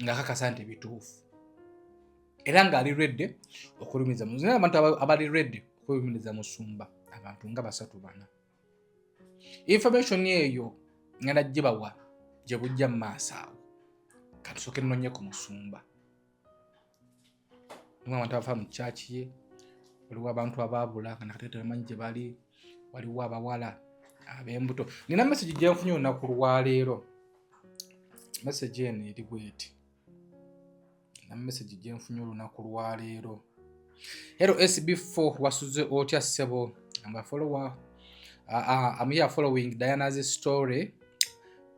ng'akakasa nti bituufu era ng'ali ready okulumiza mu nina abantu abali ready okulumiriza musumba abantu nga basatu bana. Information eyo ngenda gibawa gye bujja mu maaso awo. Katusooke nnonye ku musumba. Waliwo abantu abafa mu kyaki ye, waliwo abantu abaabula nga nakati tebamanyi gye bali, waliwo abawala ab'embuto. Nina message gye nfunye olunaku lwaleero. Message eno eri bweti. Nina message gye nfunye olunaku lwaleero. Hello SB4, wasuze otya ssebo? I'm a follower. I'm here following Diana's story,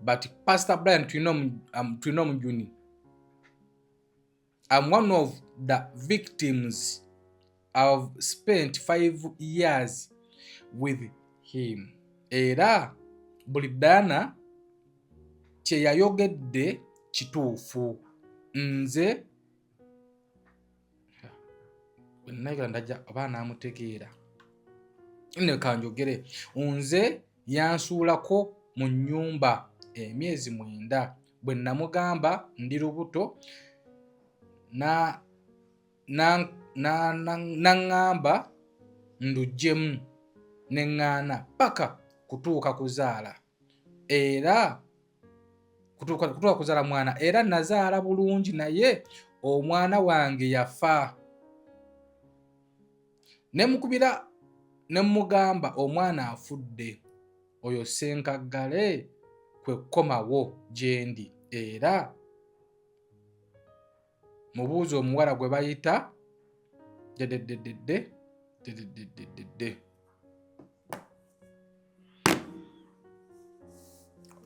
but Pastor Brian tulina omujuni. I'm one of the victims. I've spent 5 years with him. Era buli Diana kye yayogedde kituufu. Nze nayogera ndajja oba anaamutegeera. Nne kanjogere. Nze yansuulako mu nnyumba emyezi 9 bwe namugamba ndi lubuto naŋŋamba nduggyemu ne ŋŋaana paka kutuuka kuzaala. Era kutuuka kuzaala mwana, era nazaala bulungi naye omwana wange yafa. Ne mukubira ne mugamba omwana afudde, oyo ssenkaggale kwe kukomawo gye ndi. Era mubuuze omuwala gwe bayita dededdedde dededdedde.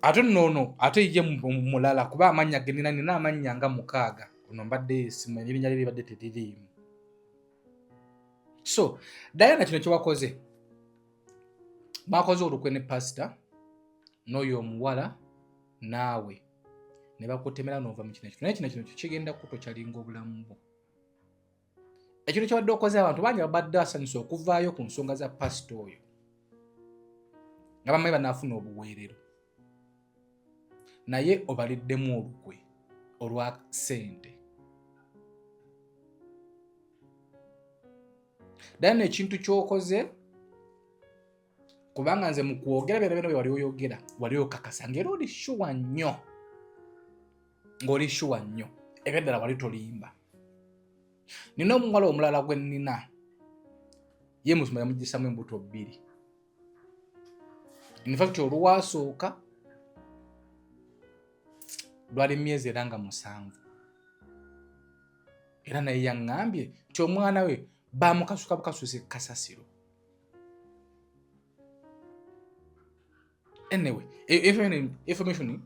Ate nno ono ate ye mulala kuba amannya ge nina, nina amannya nga 6. Ono mbadde simanyi erinnya lye libadde teririimu. So Diana kino kye wakoze, bakoze olukwe ne pasita n'oyo omuwala naawe ne bakutemera n'ova mu kino ekifo. Naye kino kigenda kukutokyalinga obulamu bwo. Ekintu kyabadde okoze abantu bangi babadde basanyusa okuvaayo ku nsonga za pasita oyo nga bamanyi banaafuna obuweerero, naye obaliddemu olukwe olwa ssente. Diana ekintu ky'okoze, kubanga nze mu kwogera byonna byonna bye wali oyogera wali okakasa ng'era oli sure nnyo, ng'oli sure nnyo ebyaddala wali tolimba. Nina omuwala omulala gwe nnina, ye musumba yamuggyisamu embuto 2. In fact olwasooka lwali myezi era nga 7, era naye yaŋŋambye nti omwana we baamukasuka bukasusi kasasiro. Anyway, information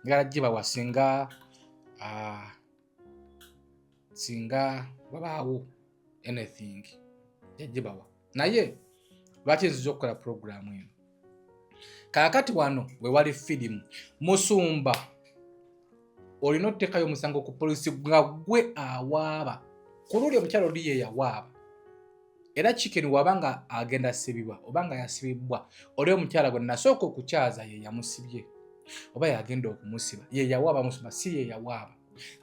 njagala gibawa singa wabaawo anything yagibawa. Naye lwaki nziza okukola programu eno? Kaakati wano we wali firimu. Musumba olina otuteekayo omusango ku polisi nga ggwe awaaba. Ku luli omukyala oli ye yawaaba. Era Chicken waba nga agenda sibibwa oba nga yasibibwa, oli omukyala gwe nasooka okukyaza ye yamusibye oba yagenda okumusiba, ye yawaaba musumba, si ye yawaaba.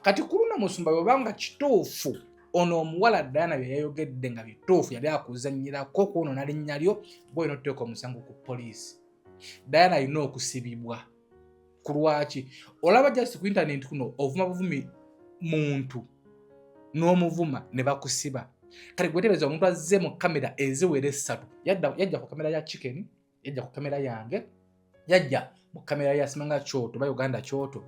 Kati ku luno musumba bw'oba nga kituufu ono omuwala Diana bye yayogedde nga bituufu, yali akuzannyirako kwonoona linnya lyo, gw'olina otuteeka omusango ku poliisi. Diana alina okusibibwa. Ku lwaki? Olaba just ku internet kuno ovuma buvumi muntu n'omuvuma ne bakusiba. Kale gwetebereza omuntu azze mu kamera eziwera 3, yajja ku kamera ya Chicken, yajja ku kamera yange, yajja mu kamera ya Simanga Kyoto oba Uganda Kyoto,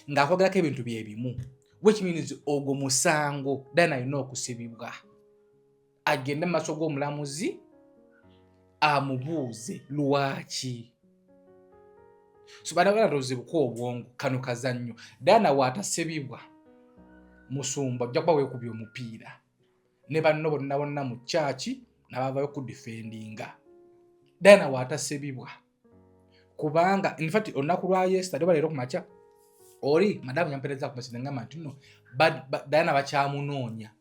ng'akwogerako ebintu bye bimu. Which means ogwo musango Diana alina okusibibwa, agende mu maaso g'omulamuzi amubuuze lwaki. So bana tozibuka obwongo, kano kazannyo. Diana bw'atasibibwa musumba ojja kuba weekubye omupiira ne banno bonna bonna mu kyaki n'abavayo kudifendinga. Diana waatasibibwa kubanga infact olunaku lwa yesterday oba leero ku makya oli madamu yampereza ku message ngamba nti no Diana bakyamunoonya.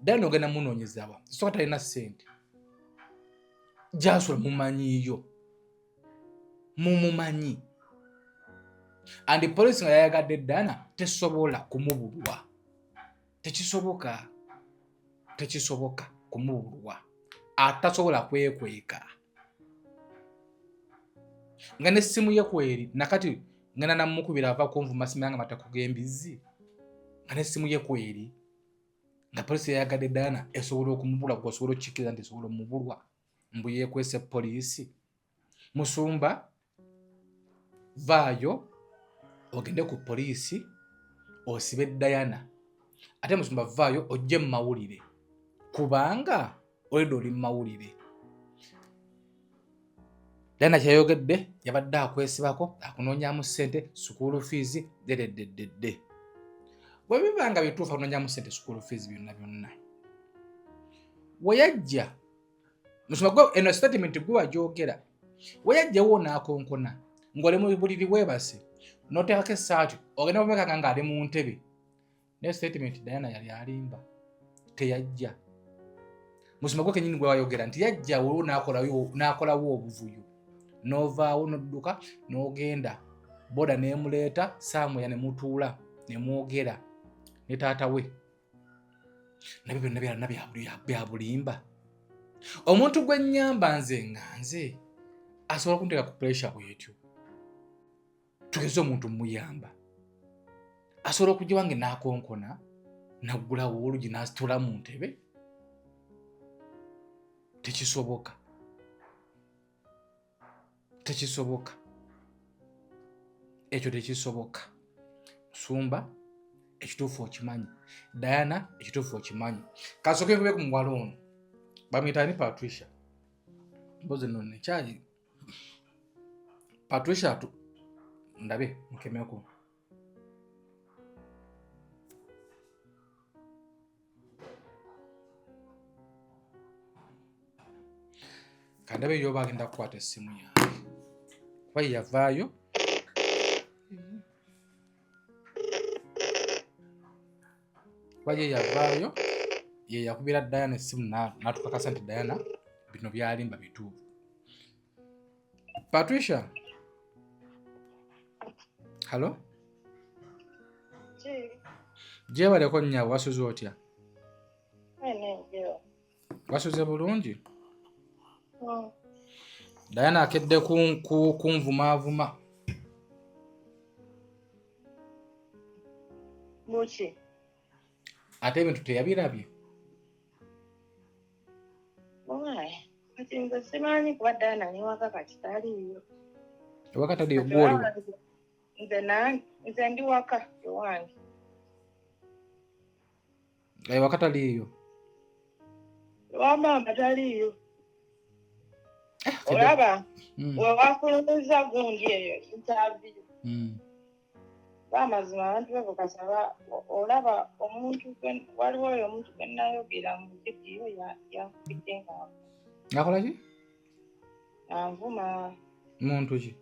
Diana ogenda munoonyezawa soka talina ssente gyasula mumanyiiyo mumumanyi and police nga yayagadde Diana tesobola kumubulwa, tekisoboka, tekisoboka kumubulwa, atasobola kwekweka nga n'essimu ye kweri nakati ngenda namukubira ava kunvuma simanya nga matako g'embizzi nga n'essimu ye kweri nga poliisi yayagadde Diana esobola okumubulwa. Gwe osobola okukikkiriza nti esobola omubulwa mbu yeekwese poliisi? Musumba vaayo ogende ku poliisi osibe Diana, ate musumba vaayo ojje mu mawulire kubanga olidde oli mu mawulire. Diana kyeyayogedde yabadde akwesibako akunoonyamu ssente school fees dereddededde. Bwe biba nga bituufu akunoonyamu ssente school fees byonna byonna we yajja musumba gwe eno statement gwe wagyogera, we yajjawo n'akonkona ng'oli mu buliri weebase n'oteekako essaati ogenda kumekanga ng'ali mu ntebe. Naye statement Diana yali alimba, teyajja. Musumba gwe kenyini gwe wayogera nti yajja olwo n'akolawo obuvuyo n'ovaawo n'odduka n'ogenda boda n'emuleeta saamuya ne mutuula ne mwogera ne taata we nabyo byonna byalina bya bulimba. Omuntu gwe nnyamba nze nga nze asobola kunteeka ku pressure bwetyo, tugeze omuntu muyamba asobola okujja wange n'akonkona naggulawo olugi n'asitula mu ntebe, tekisoboka, tekisoboka, ekyo tekisoboka. Musumba ekituufu okimanyi, Diana ekituufu okimanyi. Kasooke nkube ku muwala ono bamuyita ni Patricia, mbozi nno nekyali Patricia tu ndabe mukemeko. Kandabe yoba agenda kukwata essimu yange kuba ye yavaayo. Kuba ye yavaayo ye yakubira Diana essimu n'atukakasa nti Diana bino byalimba bituufu. Patricia, halo, gyebaleko nnyabo, wasuze otya? Wasuze bulungi? Diana akedde kunvumaavuma. Muki? Ate ebintu teyabirabye. Why? Kati nze simanyi kuba Diana ali waka kati taliiyo. Ewaka taliiyo, gw'oliwa? Nze ndi waka ewange. Ewaka taliiyo? Ewa maama taliiyo. Olaba wewafulumiza gundi eyo interview. Amazima abantu bakakasa olaba omuntu waliwo oyo omuntu gwe nayogera mu vidiyo yankubidde nga Akola ki? Anvuma. Muntu ki?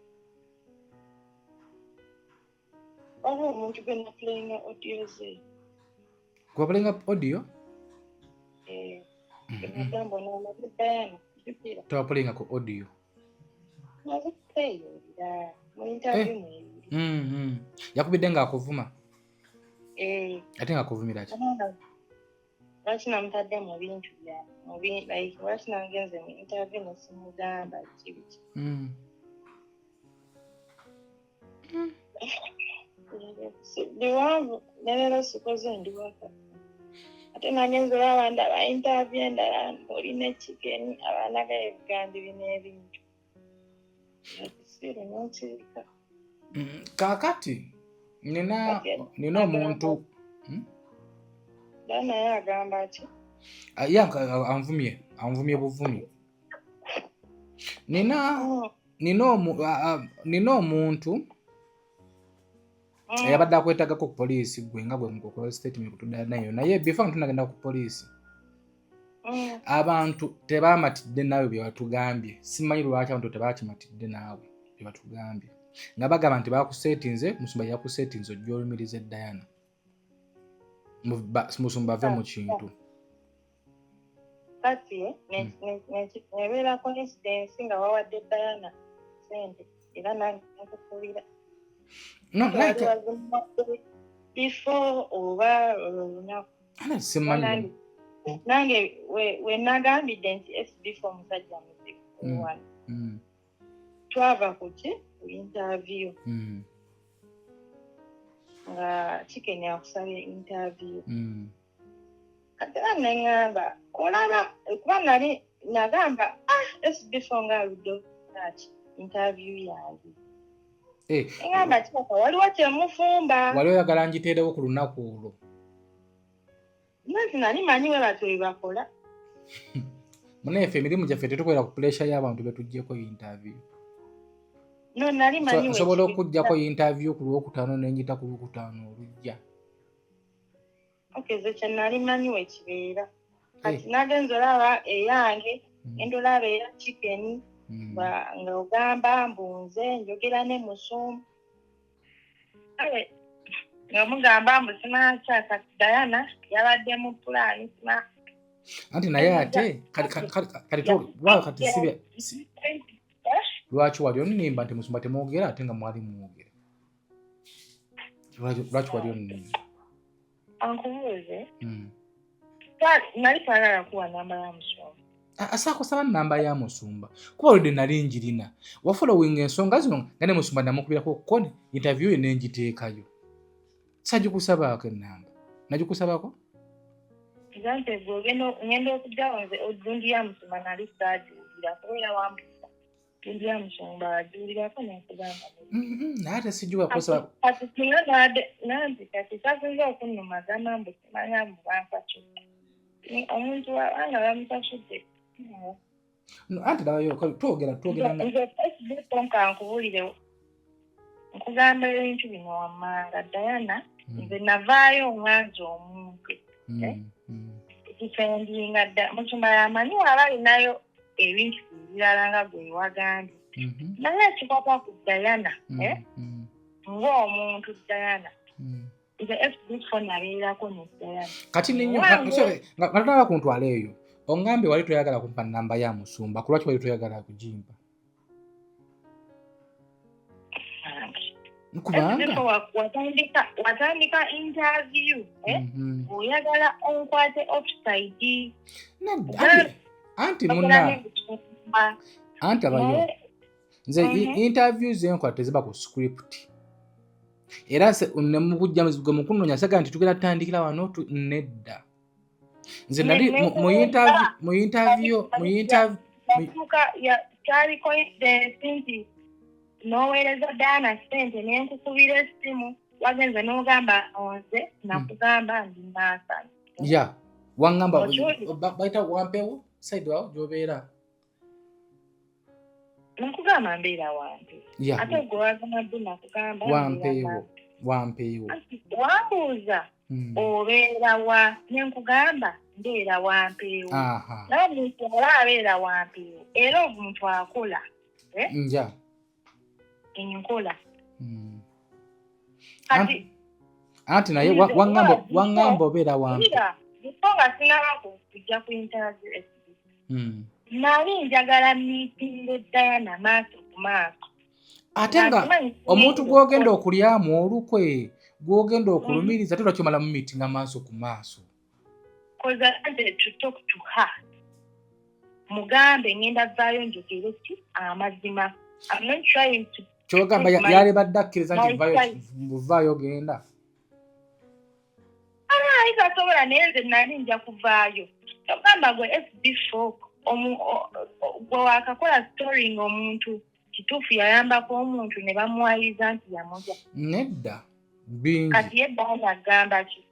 Waliwo omuntu gwe naplayinga audio ze. Gwe audio? Eh. Nagamba ono Diana jjukira. Tewaplayinga ku audio. Naziplayingira mu interview mwebiri. Yakubidde ng'akuvuma? Eh. Ate ng'akuvumira ki? Lwaki namutadde mu bintu bya like lwaki nangenze mu interview ne simugamba ki biki. Biwanvu ne leero sikoze ndi waka. Ate nangenze olaba ndaba interview endala oli n'ekigeni abaana g'ebigambo bino ebintu. Ekisiru n'okirika. Kaakati nina omuntu naye agamba ki? Ye anvumye buvumi. Nina omuntu eyabadde akwetagako ku poliisi gwe nga gwe mukokola statement kutudda nayo, naye before nga tunagenda ku poliisi Abantu tebamatidde naawe bye batugambye. Simanyi lwaki abantu tebakimatidde naawe bye batugambye, nga bagamba nti bakusetinze, musumba yakusetinze ojja olumirize Diana. Musumba ave mu kintu. Kati nebeera coincidence nga wawadde Diana sente era nange nkukubira. No, like before oba olwo olunaku. Ana simanyi. Nange we nagambidde nti SB4 omusajja muzibu. Wano twava ku ki, ku interview, nga Chicken akusabye interview. Kati era neŋŋamba olaba kuba nali nagamba, ah, SB4 nga aludde ki interview yange. Neŋŋamba kibaka waliwo kyemufumba. Wali oyagala ngiteerewo ku lunaku olwo? Nanti nali manyi we batyo bwe bakola. Munaffe, emirimu gyaffe tetukolera ku pressure y'abantu betuggyeko interview. No, nali manyi we Nsobola okuggyako interview ku Lwokutaano nenjita ku Lwokutaano olujja. Okay, ze kye nali manyi we kibeera. Kati nagenza olaba eyange, ngenda olaba era Chicken nga ogamba mbu nze njogera ne musumba. Kale nga mugamba mbu simanyi Diana yabadde mu pulaani sima. Anti naye ate kati kati sibya lwaki wali onimba nti musumba temwogera ate nga mwali mwogera? Lwaki wali onimba? Ankubuuze. Nali saagala kuwa namba ya musumba. Asaakusaba namba ya musumba kuba olwedde nali njirina. Wafollowinga ensonga zino nga ne musumba namukubirako koni interview ye nengiteekayo. Sagikusabaako enamba, nagikusabako? Nze gwe ngenda okujjawo nze gundi ya musumba nali saagiwulira kubeera wambusa gundi ya musumba agiwulirako nenkugamba. Naye ate sijjuka kusaba. Kati singa nade nanti kati kyasinza okunnuma gamba mbu simanya mbu bansasudde. Omuntu wabanga bamusasudde. No, anti labayo twogera nga Nze Facebook nka nkubulire, nkugamba ebintu bino wammanga. Diana, nze navaayo nganze omuntu defendinga dda musumba yamanyi waba alinayo ebintu ebirala nga gwe wagambye, naye ekikwata ku Diana, ng'omuntu Diana, nze SB4 nabeerako ne Diana. Kati ninyo nga tonaba kuntwala eyo, ongambye wali toyagala kumpa namba ya musumba. Ku lwaki wali toyagala kugimpa? Kubanga SB4 watandika interview, eh? Oyagala onkwate offside. Nedda, anti muna anti abayo nze interview zenkola teziba ku script, era nemukujja gwe mukunoonya saga nti tugenda tutandikira wano nedda. Nze nali mu interview Yatuuka kyali coincidence nti n'oweereza Diana ssente nenkukubira essimu, wagenze n'ogamba onze nakugamba ndi Nansana. Ya, waŋŋamba. Okiwulira? Bayita Wampewo side awo gyobeera. Nakugamba mbeera Wampewo. Ate gwe wagamba nakugamba mbeera Wampeewo, Wampeewo. Anti wambuuza obeera wa, nenkugamba mbeera Wampeewo. Naye omuntu ola abeera Wampeewo era omuntu akola, eh? Enkola. Kati Anti naye waŋŋamba obeera Wampe. Wulira, before nga sinaba kujja ku interview SB, nali njagala meeting Diana maaso ku maaso. Ate nga Nkimanyi omuntu gw'ogenda okulyamu olukwe, gw'ogenda okulumiriza, ate lwaki omala mu meetinga maaso ku maaso? 'Cause I wanted to talk to her. Mugambe ngenda vaayo njogere ki amazima. I'm not trying to Kyogamba yalibadde akkiriza nti vaayo genda? Ayi, tasobola, naye nze nali nja kuvaayo. Togamba gwe SB4 gwe wakakola story ng'omuntu kituufu yayambako omuntu ne bamuwayiriza nti yamulya. Nedda, bingi. Kati ye Diana agamba ki?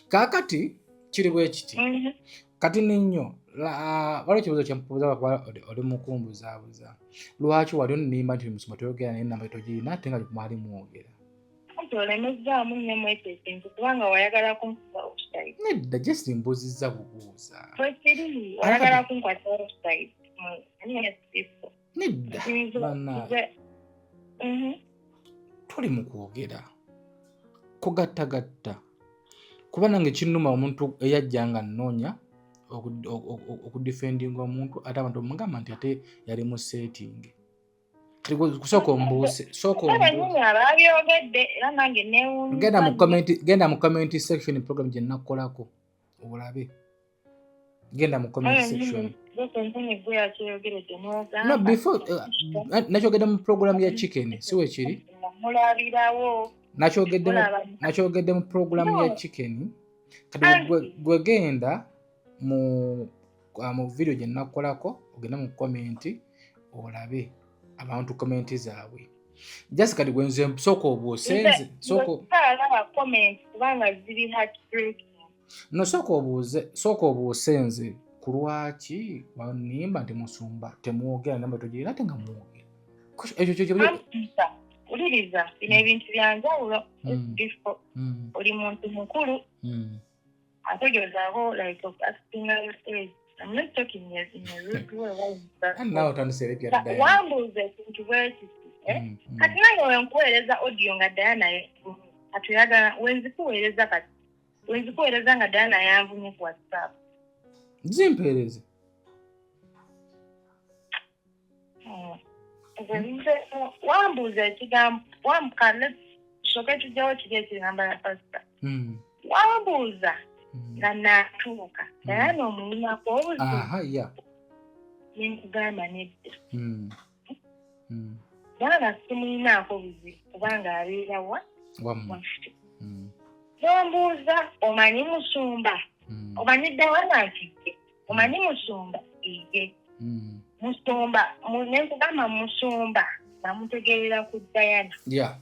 Kaakati kiri bwe kiti. Kati nennyo waliwo ekibuuzo kyempuuza kuba oli mukumbuzaabuza. Lwaki wali onimba nti musumba toyogera naye namba togirina ate nga mwali mwogera? Anti olemezzaamu nnyo mu ekyo ekintu kubanga wayagala kunkuba offside. Nedda, just mbuuzizza bubuuza. Bwekiri, oyagala kunkwata offside. Nedda bannange. Tuli mu kwogera kugattagatta kuba nange kinnuma omuntu eyajja nga nnoonya okudifendinga omuntu ate abantu bamugamba nti ate yali mu setting. Kati kusooka ombuuse, sooka ombuuse. Ababyogedde era nange newuunya. Genda mu comment, genda mu comment section program gye nakolako olabe. Genda mu comment section. No, before nakyogedde mu program ya chicken, si wekiri? Mulabirawo. Nakyogedde mu program ya chicken. Kati gwe genda mu video gye nakolako, ogende mu comment olabe abantu comment zaabwe. Just kati gwe nze sooka obuuse nze, sooka Alaba comment kubanga ziri heartbreaking. No, sooka obuuze, sooka obuuse nze ku lwaki wanimba nti musumba temwogera namba togirina ate nga mwogera. Ekyo Ampisa, wuliriza, bino ebintu bya njawulo. Before oli muntu mukulu, ate gezaako like of acting your age. I'm not talking in a rude way. And now otandise ebya Diana. Wambuuza ekintu bwe kiti, eh? Kati nange wenkuweereza audio nga Diana yanvumye, kati oyagala wenzikuweereza, kati wenzikuweereza nga Diana yanvumye ku WhatsApp? Zimpeereze. Nze wambuuza ekigambo wamukane, tusooke tujjawo kiri ekigamba ya pasita. Wambuuza nga naatuuka Diana omuyinako obuzibu, nenkugamba nedda. Diana simuyinaako buzibu kubanga abeera wa Wammwe. waffe. Nombuuza omanyi musumba, omanyi Diana nti ye, omanyi musumba iye, musumba nenkugamba musumba namutegeerera ku Diana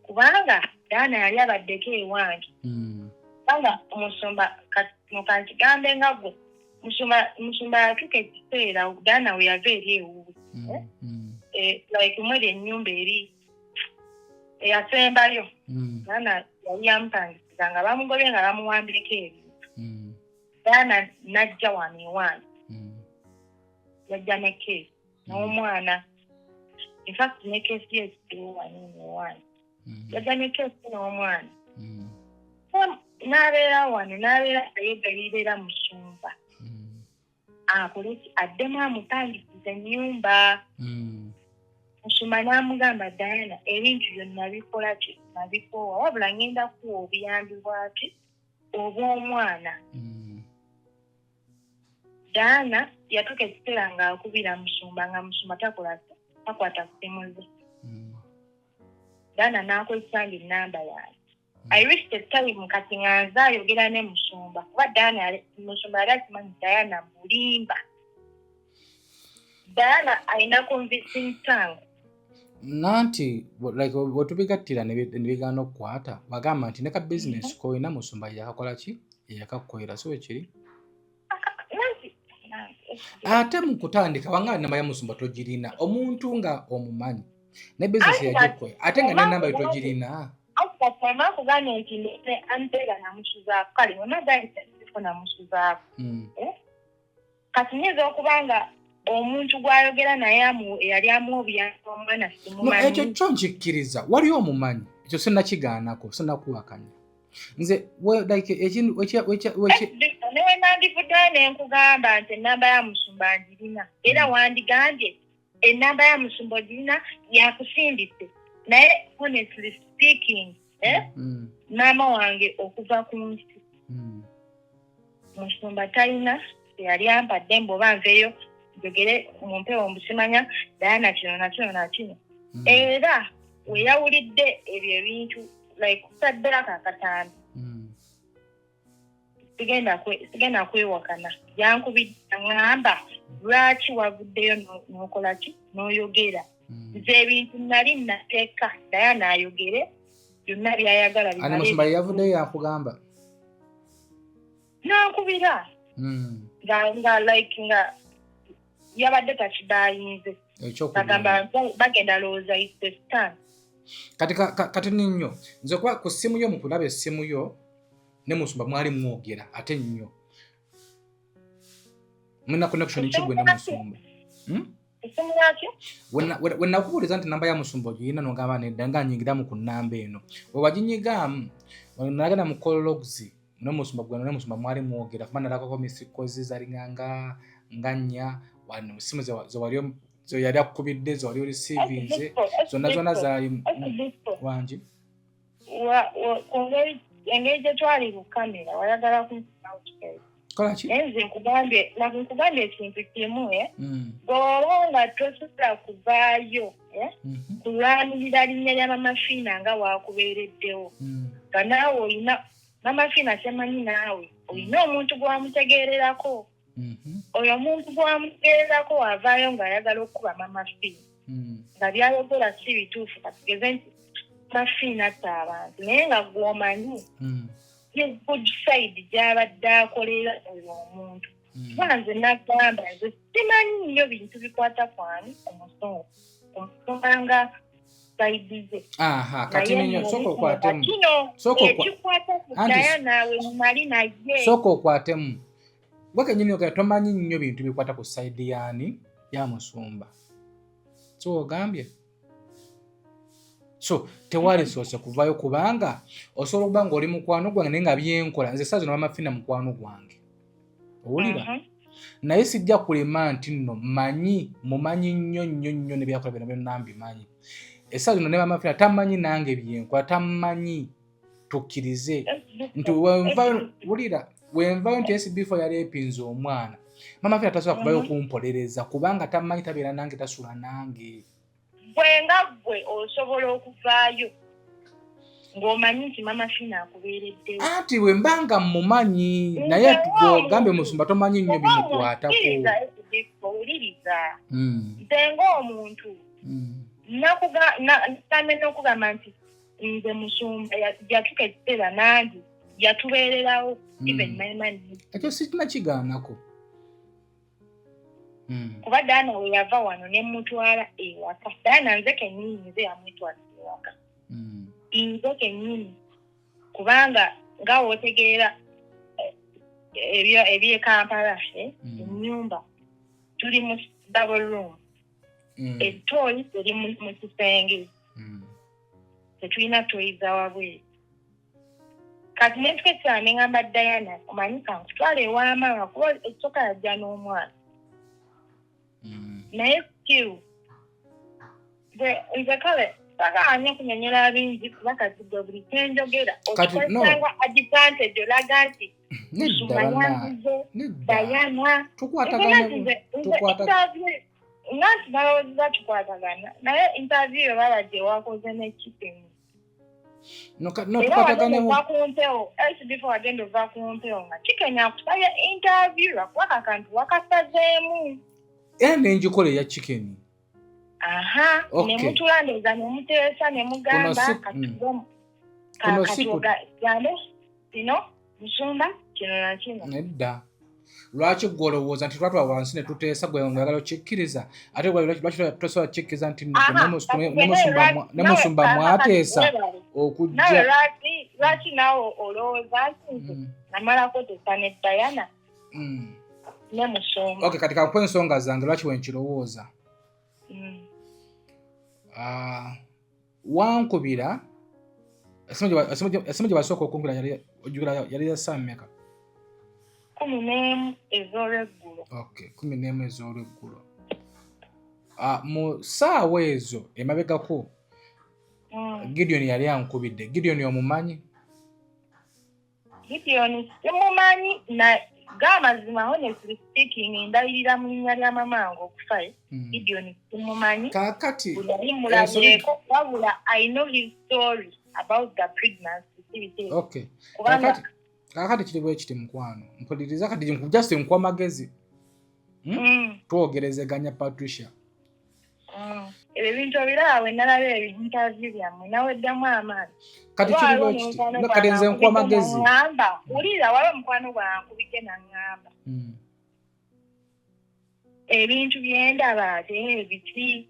kubanga Diana yali abaddeko ewange. Kubanga omusumba mukankigambe nga gwe musumba yatuuka ekiseera Diana we yava eri ewuwe, like mweri ennyumba eri eyasembayo, Diana yali yamupangisiza nga bamugobye nga bamuwambireko ebintu. Diana najja wano ewange, yajja ne keesi n'omwana. In fact ne keesi ye ekiriwo wano eno ewange. Yajja ne keesi n'omwana, n'abeera wano, n'abeera yeegayirira musumba akole ki, addemu amupangisiza ennyumba. Musumba n'amugamba, "Diana ebintu byonna bikola ki, nabikoowa, wabula ngenda kuwa obuyambi bwaki obw'omwana." Diana yatuuka ekiseera ng'akubira musumba nga musumba takola, takwata ssimu ze. Diana n'akozesa nga ennamba yange. I reached a time kati nga nze ayogera ne musumba kuba Diana musumba yali akimanyi Diana mulimba, Diana alina convincing tongue. Nanti like wetubigattira ne bigaana okukwata, wagamba nti ne ka bizinesi koyina musumba yakakola ki, yakakukolera, si wekiri? Nanti Ate mu kutandika wanga namba ya musumba togirina, omuntu nga omumanyi ne bizinesi yagikukola ate nga nenamba ye togirina. Kati akugambye nti ne ampeera namusuzaako, kale wemagaisifo namusuzaako. Kati nyinza okuba nga omuntu gw'ayogera naye eyali amuwa obuyambi omwana No, simumanyi. Ekyo kyo nkikkiriza, wali omumanyi, ekyo sinnakigaanako, sinnakuwakanya nze like ekintu Ne we nandivuddeyo ne nkugamba nti ennamba ya musumba ngirina, era wandigambye ennamba ya musumba ogirina yakusindise, naye honestly speaking, eh, maama wange okuva ku nsi, musumba talina teyali ampadde mbu oba nveeyo njogere mu mpewo mbusimanya Diana kino nakino nakino. Era weyawulidde ebyo ebintu like kutaddeko akatambi, sigenda kwewakana, yankubidde ŋŋamba lwaki wavuddeyo n'okola ki n'oyogera. Nze ebintu nali nateeka Diana ayogere byonna byayagala Ani? bimale. Musumba yavuddeyo yakugamba? Nankubira nga like nga yabadde takibayinze. Ekyokugenda. Bagamba bagenda lowooza it's a scam. Kati kati nnyo nze kuba ku ssimu yo, mu kulaba essimu yo ne Musumba mwali mwogera, ate nnyo mulina connection ki gwe ne Musumba? Essimu yaki? We nakubuuliza nti namba ya Musumba ogiyina, nogamba nedda, nga nyingiramu ku namba eno, we waginyigaamu, nagenda mu call logs ne Musumba, gwe ne Musumba mwali mwogera, kuba nalabako missed calls zalinganga nga nnya wano, simu zewali ze yali akukubidde, zewali oreceivinze, zonna zonna zaali wangi. Ku ngeri engeri gye twali ku kamera, wayagala Kola ki? Naye nze nkugambye ekintu kimu, eh? Bw'oba nga tosobola kuvaayo, eh, kulwanirira linnya lya Mama Fiina nga waakubeereddewo, nga naawe olina Mama Fiina, kyemanyi naawe olina omuntu gwamutegeererako. Oyo omuntu gwamutegeererako waavaayo ng'ayagala okukuba Mama Fiina, nga byayogera si bituufu, katugeze nti Mama Fiina atta abantu, naye nga gw'omanyi ye good side gy'abadde akolera oyo omuntu. Kuba nze nagamba, nze simanyi nnyo bintu bikwata kwani omusonga omusonga nga side ze. Aha, kati Naye ninyo nno sooka okwatemu. Kino Sooka ekikwata ku Diana we mali naye. Sooka okwatemu, gwe kenyini ogera tomanyi nnyo bintu bikwata ku side yaani, ya Musumba, si ogambye? So tewalisoose kuvayo, kubanga osobola okuba nga oli mukwano gwange, naye nga byenkola nze saa zino, Mama Fiina mukwano gwange, owulira? Mhm. Naye sijja kulema nti nno manyi mumanyi nnyo nnyo nnyo, nebyakola byonna byonna mbimanyi. Esaa zino ne Mama Fiina tamanyi nange byenkola, tamanyi. Tukkirize nti wenvayo, wulira, wenvayo nti SB4 yali epinze omwana, Mama Fiina tasobola kuvayo kumpolereza, kubanga tamanyi, tabeera nange, tasula nange. Gwe nga gwe osobola okuvaayo ng'omanyi nti Mama Fiina akubeereddewo. Anti bwe mba nga mumanyi, naye Nze gwogambye ng'omuntu- Musumba tomanyi nnyo Oba bimukwatako. owuliriza, owuliriza. Nze ng'omuntu nagambe n'okugamba nti nze Musumba yatuka ekiseera nange yatubeererawo, even my man. Ekyo sikinakigaanako. Kuba Daana we yava wano ne mutwala ewaka, Daana nze kennyini, nze yamwetwala ewaka. Nze kennyini, kubanga nga wootegeera eby'e Kampala, ennyumba tuli mu double room, ettooyi eri mu kisenge, tetulina ttooyi za wabweru. Kati nentuka ekiseera ne ŋŋamba Diana, omanyi kankutwala ewa maama, kuba ekisooka yajja n'omwana. Naye still nze kale sagala nnyo kunyonyola bingi, kuba kati gwe buli kyenjogera Kati, no. okikozesanga advantage, olaga nti Nedda. Musumba Banna yanguze nedda. Diana. Tukwatagana. Nga nti balowooza tukwatagana, naye interview yo baba gye wakoze ne Chicken. No, no, Era tukwatagane. wagenda ova ku mpewo, SB4, wagenda ova ku mpewo nga Chicken akusabye interview, lwakuba kakantu wakasazeemu. Era nenjikola eya Chicken. Aha. Okay. Ne mutulandeeza ne muteesa ne mugamba Kuno Kuno si ku- katugambe kino, Musumba kino na kino. Nedda, lwaki gwe olowooza nti twatula wansi ne tuteesa? Gwe oyagala okikkiriza, ate gwe lwaki tosobola kukikkiriza nti nno Aha, ne kati ne Musumba nawe- mwateesa nawe okujja. Lwaki naawe olowooza nti nze namalako teesa ne Diana ne Musumba? Okay, kati kankuwa ensonga zange lwaki wenkirowooza. Ah, wankubira esimu gye wasooka okunkubira ojjukira yali ya ssaawa mmeka? 11 ez'olweggulo. Okay, 11 ez'olweggulo. Ah, mu ssaawa ezo emabegako, Gideon yali ankubidde. Gideon omumanyi? Gideon simumanyi, na gaamazima, honestly speaking, ndayirira mu linnya lya mamange okufa, Gideon simumanyi. Kaakati Buli yali mulabyeko, wabula I know his story about the pregnancy, si biki. Okay. Kubanga Kaakati kiri bwe kiti, mukwano, mpuliriza kati, just nkuwa magezi. Twogerezeganya, Patricia. Ebyo ebintu obiraba, bwe nalaba ebinterview byammwe naweddemu amaanyi. Kati Oba kiri waliwo bwe kiti. omukwano No, kati nze nkuwa gwange magezi. naŋŋamba, wulira, waliwo omukwano gwange ankubidde naŋŋamba ebintu byendaba ate biki,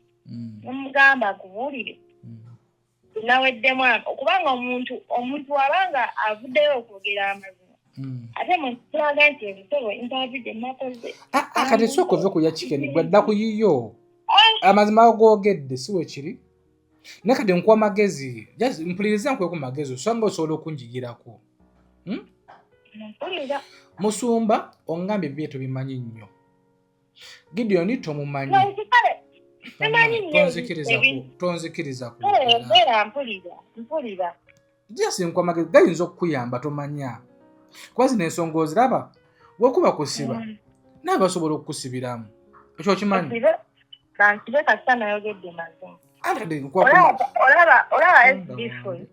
nemugamba akubuulire. Naweddemu kubanga omuntu wabanga avuddeyo okwogera amazima, ate mutulaga nti ebitabo interview gye nakoze. Ah, ah, kati sooka ove ku ya chicken, gwe dda ku yiyo. Amazima googedde si we kiri, naye kati nkuwa magezi. Just mpuliriza nkuwe ku magezi, osanga osobola okunjigirako. Mpulira. Musumba ongambye bibye tobimanyi nnyo, Gideon tomumanyi. Kale simanyi nnyo. Tonzikiriza Kale kwogera. Yogera, mpulira, mpulira. Just nkuwa magezi gayinza okukuyamba, tomanya, kuba zino ensonga oziraba, wekuba kusiba, naye basobola okukusibiramu, ekyo okimanyi. Bansibe kasita nayogedde mazima. Ate kati nkuwa Olaba Katonda SB4 wange.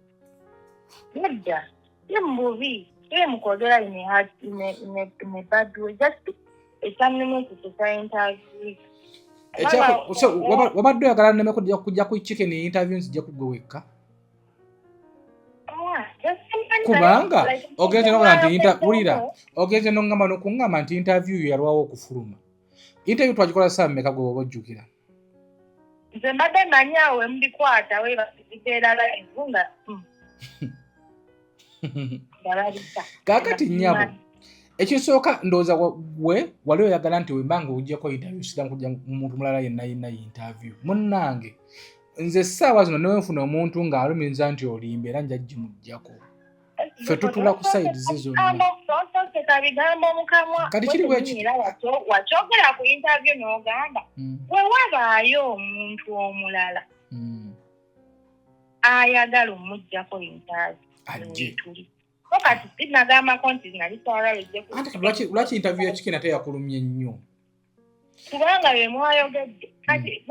Nedda, si mu bubi, si mu kwogera in a bad way, just ekyannema ekyo interview. So, wabadde oyagala nneme kujja ku chicken interview, nzijja kugwe wekka, kubanga ogenze nokola nti wulira, ogenze noŋŋamba nokuŋŋamba nti interview yo yalwawo okufuluma. Interview twagikola saa mmeka gwe oba ojjukira? Nze mbadde manyi awo wemubikwata webazibeera live nga nga babisa. Kaakati nnyabo, ekisooka ndowooza gwe wali oyagala nti wemba nga ojjako interview sira kujja muntu mulala yenna yenna interview. Munnange, nze essaawa zino newenfuna omuntu ng'alumiriza nti olimba, era nja gimuggyako. Ffe tutula ku side ze zonna. Toseka bigambo mukamwa. Kati kiri bwe kiti. Era wakyogera ku interview n'ogamba bwe wabaayo omuntu omulala ayagala omuggyako interview, Ajje. tuli so kati sinagambako nti nali twagala ejje. Ate kati lwaki interview ya chicken ate yakulumye nnyo? Kubanga bye mwayogedde kati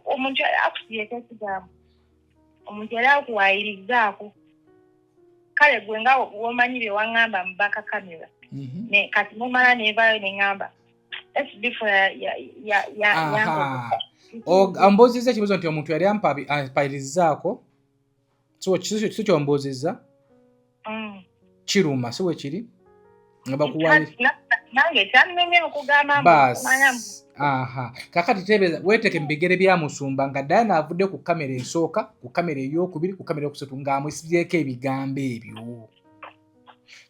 omuntu akusibyeko ekigambo, omuntu yali akuwayirizaako. Kale gwe nga womanyi bye waŋŋamba mu back camera, ne kati mumala nevaayo neŋŋamba SB4 Aha. Ambuuzizza ekibuuzo nti omuntu yali ampayirizaako, si kyombuuzizza? Kiruma, si bwe kiri nga bakuwayi? Nange kyannemye okugamba mbu Baas kumanya mbu Aha, kakati tebeeza weeteke mu bigere bya musumba nga Diana avudde ku kamera esooka, ku kamera eyokubiri, ku kamera eyokusatu, ng'amusibyeko ebigambo ebyo.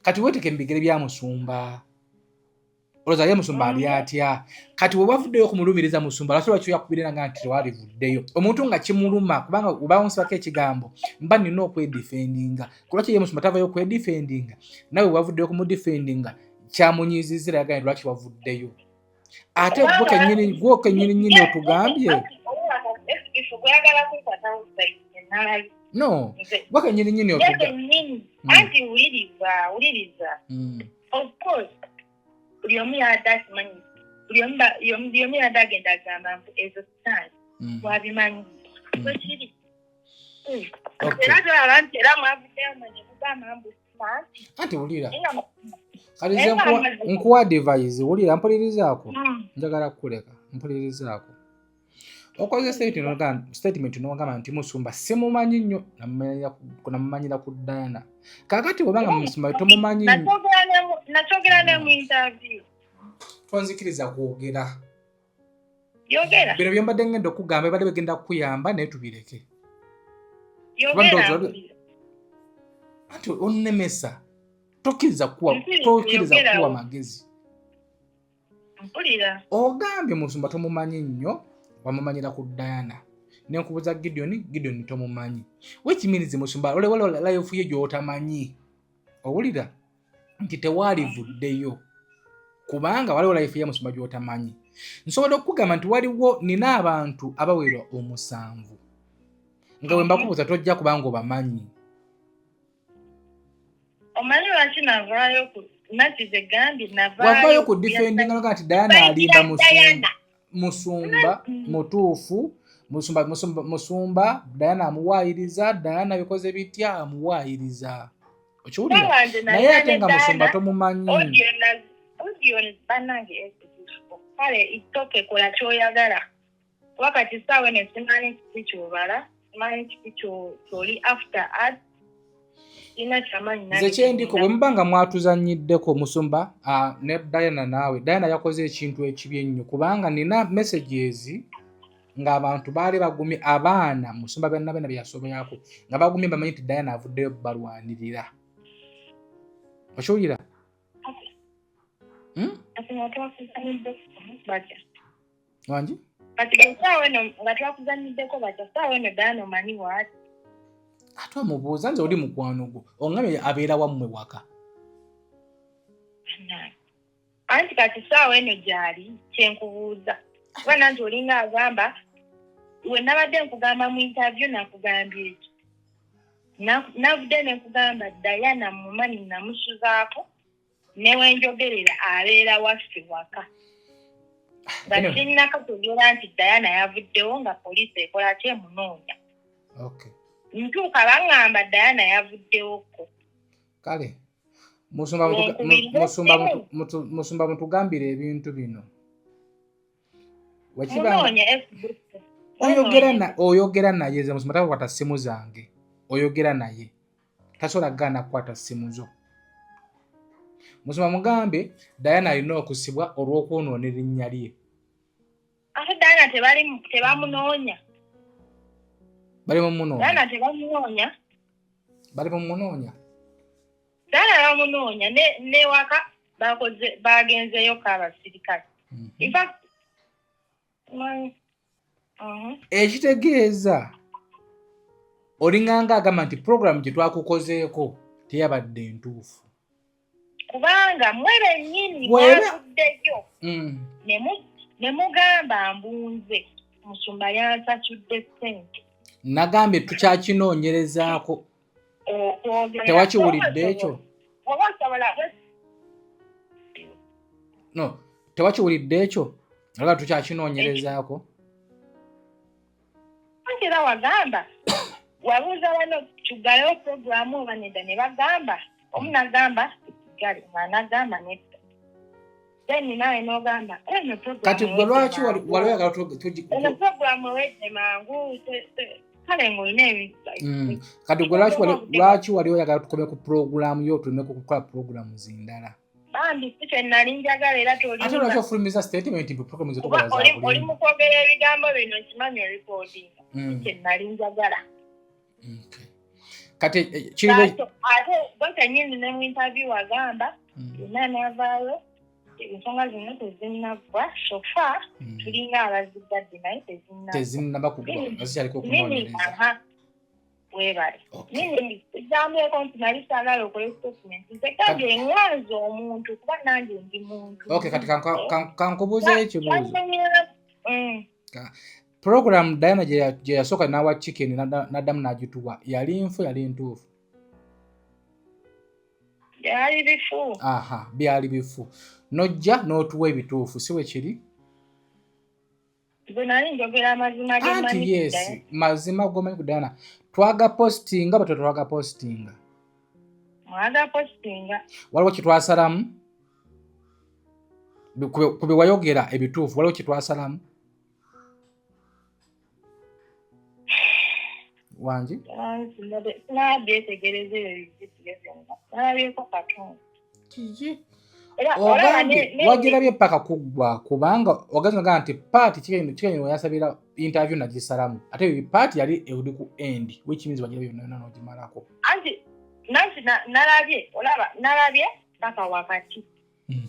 Kati weeteke mu bigere bya musumba, olowooza ye musumba ali atya? Kati we wavuddeyo okumulumiriza musumba, lwaki yakubirira nga nti tewalivuddeyo? Omuntu nga kimuluma, kubanga oba onsibako ekigambo mba nina okwedefendinga. Kulwaki ye musumba tavayo okwedefendinga? Nawe wavuddeyo okumudefendinga, kyamunyizizira, yagambye lwaki wavuddeyo? Ate gwe kenyini nyini otugambye Gweyagala kunkwatawo nalayo. No, gwe kenyini nyini otuga Kennyini. Anti wuliriza, wuliriza. Of course buli omu yadde akimanyi, buli omu yadde agenda agamba mbu ezo sitaani, wabimanyi bwekiri. Era tolaba nti era mwavuddeyo mwenye mugamba mbu sitaani. Anti wulira, Naye nga kati nze nkuwa advice. Wulira, mpulirizaako. Njagala kukuleka, mpulirizaako. Okoze statement n'ogamba nti musumba simumanyi nnyo, namumanyira ku Diana. Kaakati bwobanga musumba tomumanyi nnyo, Nakyogera ne mu interview. Tonzikiriza kwogera. Yogera. Bino byembadde ngenda okugamba bibadde bigenda kukuyamba, naye tubireke. Yogera. Anti onnemesa, tokkiriza kuwa Mpulira, tokkiriza yogera. kuwa magezi. Mpulira. Ogambye musumba tomumanyi nnyo, wamumanyira ku Diana. Nenkubuza Gideon, Gideon tomumanyi, wekimirizi musumba olewala life ye gy'otamanyi. Owulira nti tewalivuddeyo kubanga waliwo life ya musumba gy'otamanyi. Nsobola okukugamba nti waliwo nina abantu abawera 7 nga bwe mbakubuuza tojja kubanga obamanyi. Omanyi lwaki navaayo ku nati gambye navaayo? Wavaayo ku defending nga nti Diana alimba, musumba Diana. Musumba mutuufu, musumba Diana amuwaayiriza. Diana bikoze bitya? Amuwaayiriza, okiwulira? Kubanga nze Naye ate nga nalina musumba Diana, tomumanyi. Audio bannange, kale itoke, kola kyoyagala, kuba kati saawa eno simanyi kiki kyobala, simanyi kiki kyoli after art, sina kyamanyi nange. Nze kyendiko, bwe muba nga mwatuzanyiddeko musumba, ah, ne Diana, naawe Diana yakoze ekintu ekibi ennyo, kubanga nina messages Ng'abantu baali bagumye, abaana musumba byonna byonna bye yasobyako nga bagumye, bamanyi nti Diana avuddeyo balwanirira. Okiwulira? Wangi? Kati essaawa eno nga twakuzanyiddeko batya? Ssaawa eno Diana omanyi waati? Ate omubuuza nze, oli mukwano gwo, oŋŋamye abeera wammwe waka. Anti kati ssaawa eno gyali, kyenkubuuza, kuba nanti olinga agamba we nabadde nkugamba mu interview, nakugambye ekyo, navudde nenkugamba Diana mumanyi, namusuzaako, newenjogerera abeera waffe waka, nga sinnakategeera nti Diana yavuddewo nga poliisi ekola ki, emunoonya. Ntuuka baŋŋamba Diana yavuddewokko. Kale musumba, mutugambire ebintu bino. Oyogera naye? Ze musumba takwata ssimu zange. Oyogera naye? Tasobola kugaana kukwata ssimu zo. Musumba, mugambe Diana alina okusibwa olw'okwonoona erinnya lye. Ate Diana tebamunoonya? Bali mumunoonya. Diana tebamunoonya? Bali mumunoonya. Diana bamunoonya, newaka bakoze, bagenzeeyo ko abasirikale. In fact. Ekitegeeza olinganga agamba nti puroguramu gye twakukozeeko teyabadde ntuufu. Kubanga mwe bennyini mwavuddeyo ne mugamba mbunze musumba yansasudde ssente. Nagambye tukyakinoonyerezaako. Okwogera Tewakiwulidde ekyo? Oba osobola. No, tewakiwulidde ekyo? Olaba tukyakinoonyerezaako. Anti era wagamba, wabuuza bano tuggalewo puroguramu oba nedda, ne bagamba, omu nagamba tuggale, nga nagamba nedda, then naawe n'ogamba eno Kati gwe lwaki wali oyagala eno puroguramu ewedde mangu, kale ng'olina ebintu. Kati gwe lwaki wali oyagala tukome ku puroguramu yo, tuleme kukola puroguramu zindala? Bambi, si kye nali njagala era Ate lwaki tolimba. ofulumiza statement mbu puroguramu Kuba zetukola oli za mu kwogera ebigambo bino, nkimanyi orecordinga. Kye nali njagala. Okay. Kati kiriwo. Ate gwe kennyini ne mu interview wagamba yenna n'avaayo, ensonga zino tezinnaggwa, so far tulinga abaziggadde naye tezinnagwa. Tezinnaba kugwa, nga zikyaliko Meaning, okunoonyereza. Aha, weebale. Meaning, gambyeko nti nali saagala okole statement, nze gambye eŋŋanza omuntu kuba nange ndi muntu. Okay, kati kankubuuzeyo ekibuuzo. Program Diana gye yasooka n'awa Chicken, n'addamu n'agituwa, yali nfu, yali ntuufu? Byali bifu. Aha, byali bifu, nojja n'otuwa ebituufu, si bwe kiri? Nze nali njogera amazima Anti gemmanyi ku yes, Diana. Mazima gomanyi ku Diana twagapostinga, bwe twagapostinga. Mwagapostinga. Waliwo kye twasalamu ku bye wayogera ebituufu? Waliwo kye twasalamu, wangi? Sinabyetegereza ebyo bijjukire byonna, nalabyeko katundu. Kiki? Era olaba Ogambye wagirabye paka kuggwa, kubanga ogazi ogamba nti part Chicken weyasabira interview nagisalamu, ate eyo part yali eri ku end, which means wagirabye yonna yonna n'ogimalako. Anti nanti nalabye, olaba nalabye paka wakati,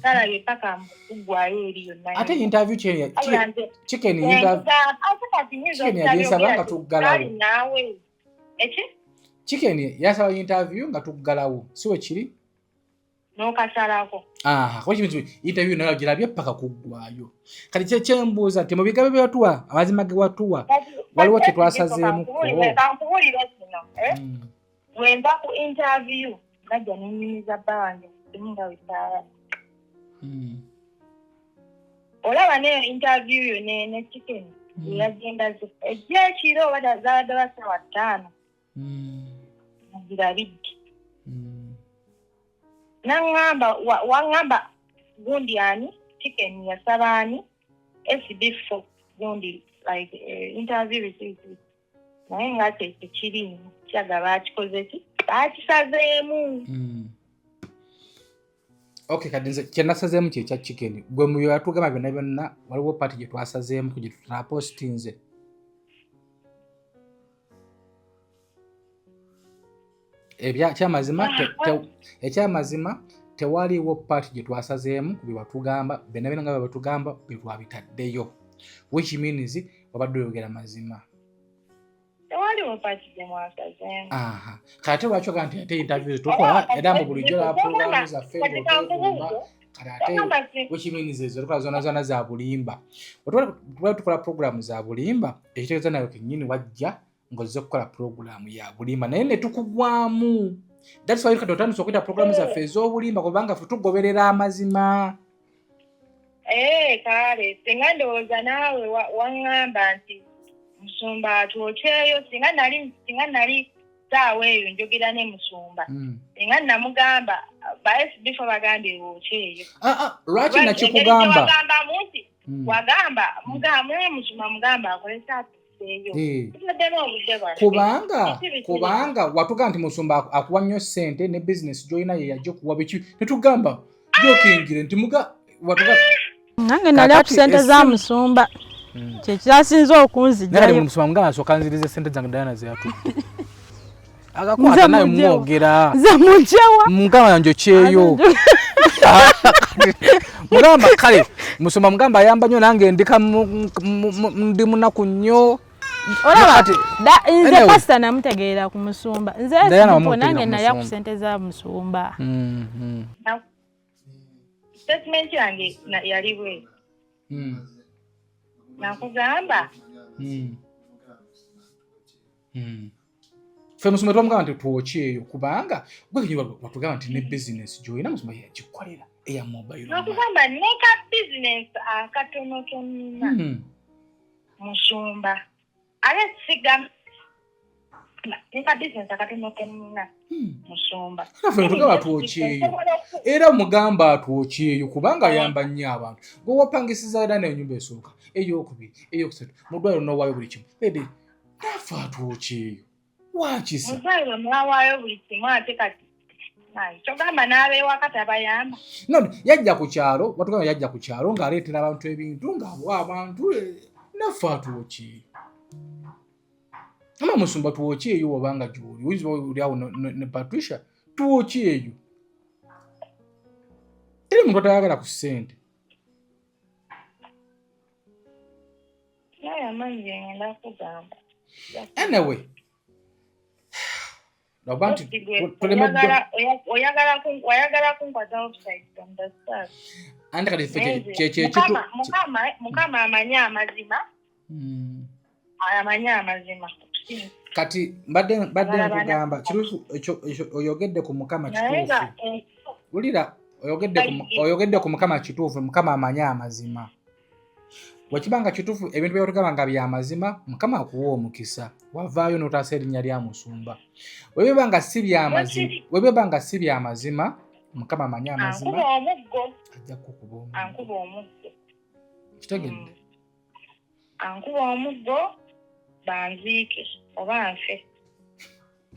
nalabye paka kuggwayo eri yonna. Ate interview Chicken Wabula nze Chicken interview ate kati nyinza Chicken yagisaba nga okutabyogera tuggalawo. nti naawe eki Chicken yasaba interview nga tuggalawo, si we kiri? N'okasalako. Aha, which means interview nayo girabye paka kuggwayo. Kati kye kyembuuza nti mu bigambo bye watuwa, amazima ge watuwa, waliwo kye twasazeemuko? Kankubuulire kino, eh? Bwe nva ku interview, najja nenyumiza bba wange kusimu nga wesaala. Olaba neyo interview yo ne Chicken eyagenda ejja ekiro, oba zaabadde ba ssaawa 5, girabidde. Naŋŋamba waŋŋamba gundi ani, Chicken yasaba ani, SB4 gundi, like interview receipt, naye nga tekiriimu, kyaga baakikoze ki, baakisazeemu. Okay, kati nze kyenasazeemu kyekya Chicken. Gwe mu byewatugamba byonna byonna, waliwo part gye twasazeemu ku gye tutapostinze? Ekyamazima ekyamazima tewaliiwo part gye twasazeemu ku bye watugamba, byonna byonna nga bye batugamba bye twabitaddeyo, which means wabadde oyogera mazima. Tewaliwo part gye mwasazeemu. Aha, kati ate lwaki ogamba nti ate interview tukola era mbu bulijjo la programu zaffe ng'otwegomba, kati ate which means ezo tukola zona zona za bulimba. Tuba tukola programu za bulimba, ekitegeeza nayo kennyini wajja ng'ozze kukola pulogulaamu ya bulimba naye ne tukugwamu. That's why kati otandise okuyita pulogulaamu zaffe ez'obulimba, kubanga ffe tugoberera amazima. Eh, kale singa ndowooza naawe waŋŋamba nti musumba atwokyeyo, singa nali saawa eyo njogera ne musumba, singa namugamba ba SB4 bagambye wokyeyo. Ah, ah, lwaki nakikugamba? Wagambamu nti wagamba mugamba musumba mugamba akolesa atuseeyo. Tutaddemu obudde bwaffe. Kubanga watugamba nti musumba akuwa nnyo ssente ne bizinesi gy'olina ye yajja okuwa biki, netugamba jokingire nti muga watuga Nange nalya ku ssente za musumba, kyekyasinze okunzijayo. Musumba mugamba asooka nzirize ssente zange Diana ze yatutte. Akakwata naye mwogera. Nze mugyewa. Mugamba njokyeyo. Mugamba kale musumba mugamba ayamba nnyo nange ndika ndi munaku nnyo. Olaba nze pasita namutegeera ku musumba. Nze nange nalya ku ssente za musumba. Statement yange yali bwe. Nakugamba. Ffe musumba twamugamba nti twokyeyo kubanga gwe kennyini watugamba nti ne bizinesi gy'olina musumba yagikolera eya mobile. Nakugamba ne ka bizinesi akatono ke nnina musumba. Ate sigamba ne ka bizinesi akatono ke nnina musumba. Ffe tugamba twokyeyo era mugamba atwokyeyo kubanga ayamba nnyo abantu. Gwe wapangisiza era n'ennyumba esooka, ey'okubiri, ey'okusatu, mu ddwaliro n'owaayo buli kimu. Ede naffe atwokyeyo. Wakisa. Muzaire mwawaayo buli kimu ate kati kyogamba n'abeewaka tabayamba. No, yajja ku kyalo, watugamba yajja ku kyalo ng'aleetera abantu ebintu ng'awa abantu naffe atwokyeyo. Ama musumba twokyeyo wabanga gy'oli, oyinza oli awo ne Patricia, twokyeyo. Teri muntu atayagala ku ssente. Naye amanyi bye ngenda kugamba. Anyway, oyagala kunkwata offside from the start. Anti kati ffe Mukama amanyi amazima. Amanyi amazima. Kati mbadde nkugamba kituufu ekyo oyogedde ku Mukama kituufu. Wulira oyogedde ku Mukama kituufu, Mukama amanyi amazima. Bwekibanga kituufu ebintu by'otugamba nga bya mazima, Mukama akuwa omukisa wavaayo n'otaasa erinnya lya musumba. Bwe biba nga si bya mazima, Mukama amanyi amazima, ajja kukuba omuggo. Kitegedde? Ankuba omuggo banziike oba nfe.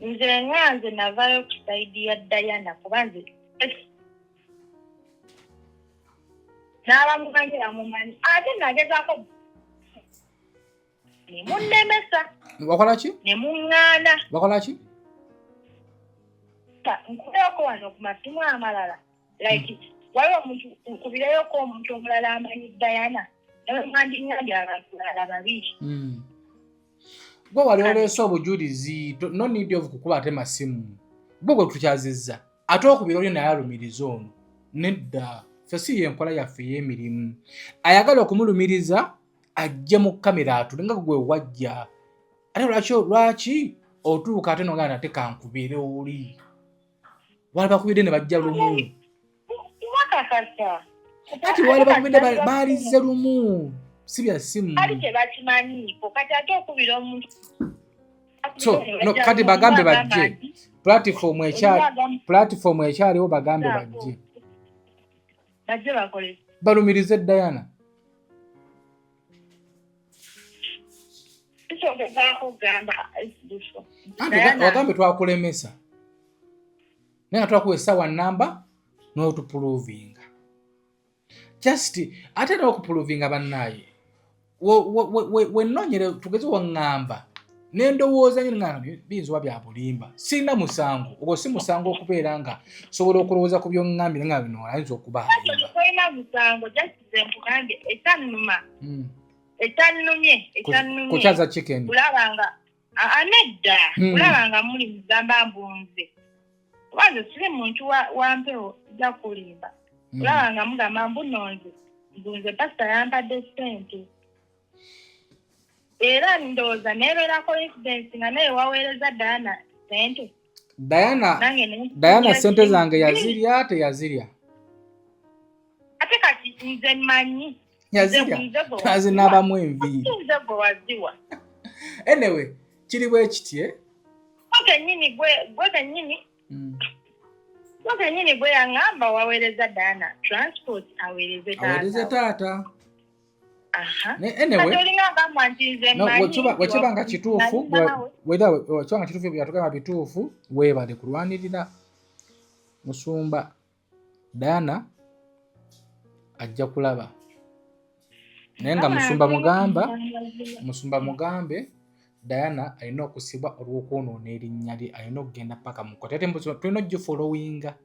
Nze nga nze navaayo ku sayidi ya Diana kuba nze n'abamumanyi bamumanyi ate nagezaako ne munnemesa. Wakola ki? Ne muŋŋaana. Wakola ki? Nkubeerako wano ku masimu amalala. Like waliwo omuntu nkubirayoko omuntu omulala amanyi Diana nawe mwandiŋŋambye abantu balala babiri. Gwe wali oleese obujulizi, no need of kukuba ate masimu. Gwe gwe tukyazizza ate okubira oli naye alumiriza ono. Nedda, ffe si y'enkola yaffe ey'emirimu. Ayagala okumulumiriza ajje mu kamera atule nga gwe wajja. Ate lwaki otuuka ate n'ogamba ate kankubire oli? Wali bakubidde ne bajja lumu. Wakakasa. Ati wali bakubidde baalizze lumu. Si bya simu. Kali tebakimanyiiko kati ate okubira omuntu. So, no, kati bagambe bajje. Platform ekyaliwo bagambe bajje. Bajje bakole. Balumirize Diana. Wagambe twakulemesa. Naye nga twakuwa essaawa nnamba n'otupuruvinga. Just ate era okupuruvinga bannaaye. Wennoonyere tugeze waŋŋamba Nendowooza nyo nga biyinza oba bya bulimba. Sirina musango, ogwo si musango okubeera nga sobola okulowooza ku byongambye nga bino ayinza okuba alimba. Tolina musango, just nze nkugambye ekyannuma. Ekyannumye, ekyannumye. Kukyaza chicken. Kulaba nga nedda, kulaba nga muli mugamba mbu nze. Kuba nze siri muntu wa mpewo, sijja kulimba. Kulaba nga mugamba mbu nno nze, mbu nze pasita yampadde ssente. Era ndowooza neebeera coincidence nga naye waweereza Diana ssente. Diana ssente zange yazirya teyazirya? Ate kati nze mmanyi. Yazirya, azinaabamu enviiri. Nze gwe waziwa. Anyway, kiri bwe kiti, eh? Gwe kennyini. Gwe kennyini gwe yaŋŋamba waweereza Diana transport aweereze taata. Aweereze taata. Anyway, wekiba nga kituufu, wekiba nga kituufu byatugamba bituufu, weebale kulwanirira musumba. Diana ajja kulaba. Naye nga musumba mugambe Diana alina okusibwa olw'okwonoona erinnya lye, alina okugenda paka mu kkooti. Ate tulina ogifollowinga.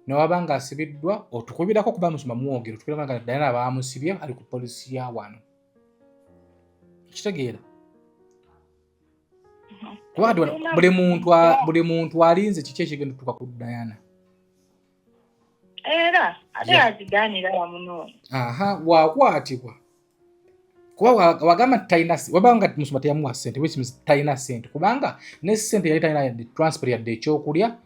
Ne waba ng'asibiddwa otukubirako kuba musumba mwogero, tukubirako nga Diana baamusibye ali ku poliisi ya wano. Kitegeera? Kuba kati wano buli muntu alinze kiki ekigenda okutuuka ku Diana. Era ate azigaanira wamunoonya. Aha, wakwatibwa. Kuba wagamba nti talina, waba nga musumba teyamuwa ssente, which means talina ssente, kubanga ne ssente yali talina yadde transport yadde ekyokulya,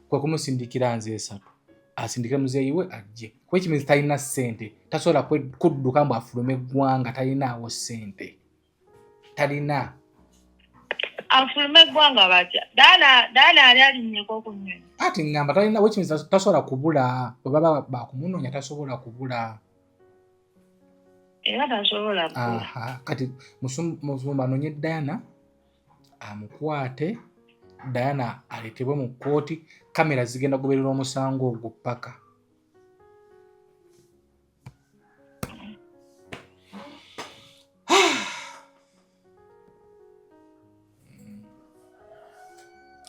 kwe kumusindikira nze esatu asindikire muzeeyi we ajje, which means talina ssente, tasobola kudduka mbu afulume eggwanga, talinaawo ssente, talina. Afulume eggwanga batya? Diana ali alinnyeko ku nnyonyi. Ati ngamba talina, which means tasobola kubula, bwe baba bakumunoonya tasobola kubula. Era tasobola kubula. Aha, kati musumba anoonye Diana amukwate, Diana aleetebwe mu kkooti, kamera zigenda kugoberera omusango ogwo paka.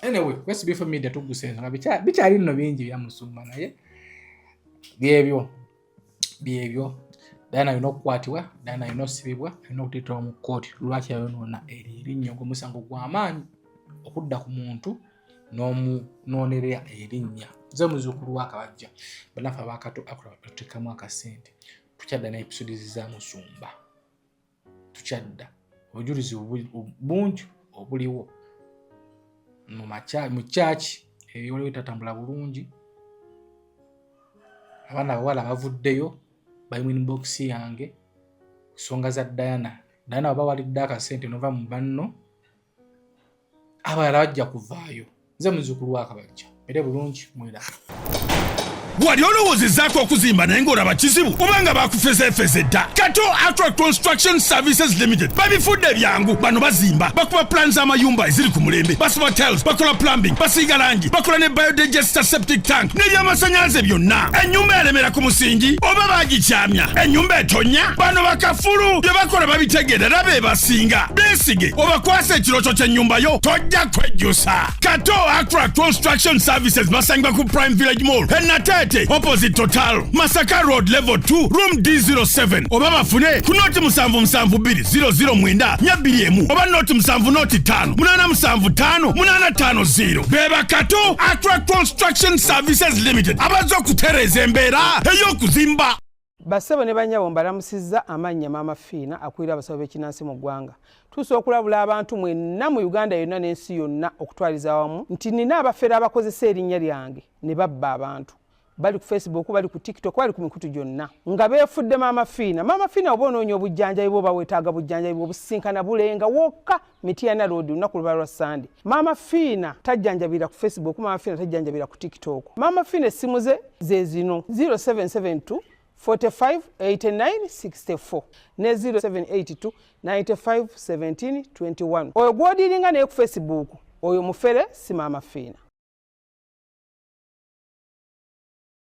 Anyway, West Before Media tugguse ensonga, bikyali nno bingi bya musumba, naye byebyo byebyo. Diana alina okukwatibwa, Diana alina osibibwa, alina okuteetebwa mu kkooti. Lwaki yayonoona eryo erinnya? Ogwo musango gw'amaanyi okudda ku muntu n'omunoonera erinnya. Nze muzuukulu wa Kabajja, bannaffe abakato akola batuteekamu akasente. Tukyadda ne episodes za musumba, tukyadda obujulizi bungi obuliwo mu kyaki ebyoliwo bitatambula bulungi. Abaana abawala bavuddeyo bali mu inbox yange nsonga za Diana. Diana baba walidde akasente nova mu banno, abalala bajja kuvaayo. Nze muzuukulu wa Kabajja, mere bulungi mwera. Wali olowoozezaako okuzimba naye ng'olaba kizibu oba nga bakufezeefeze dda? Kato Atra Construction Services Limited babifudde byangu. Bano bazimba, bakuba plan z'amayumba eziri ku mulembe, basiba tiles, bakola plumbing, basiiga langi, bakola ne biodigester, septic tank n'ebyamasanyalaze byonna. Ennyumba yalemera ku musingi oba bagikyamya, ennyumba etonnya, bano bakafulu bye bakola babitegeera era be basinga. Beesige obakwasa ekirooto ky'ennyumba yo, tojja kwejjusa. Kato Atra Construction Services basangibwa ku Prime Village Mall e Nateete, opposite Total, Masaka Road, level 2, room D07, oba bafune ku 077 2 009 421 oba 070 5 875 850. Beba Kato Atra Construction Services Limited abazze okutereeza embeera ey'okuzimba. Bassebo ne bannyabo, mbalamusizza amannya Maama Fiina akulira abasawo b'ekinansi mu ggwanga. Tuusa okulabula abantu mwenna mu Uganda yonna n'ensi yonna okutwaliza awamu nti nina abafere abakozesa erinnya lyange ne babba abantu. Bali ku Facebook, bali ku TikTok, bali ku mikutu gyonna nga beefudde Maama Fiina. Maama Fiina, oba onoonya obujjanjabi bwoba weetaaga bujjanjabi bw'obusinkana bulenga wokka Mityana Road olunaku luba lwa Sande. Maama Fiina tajjanjabira ku Facebook, Maama Fiina tajjanjabira ku TikTok. Maama Fiina essimu ze ze zino: 0772 45 89 64 ne 0782 95 17 21. Oyo gw'odiiringa naye ku Facebook oyo mufere, si Maama Fiina.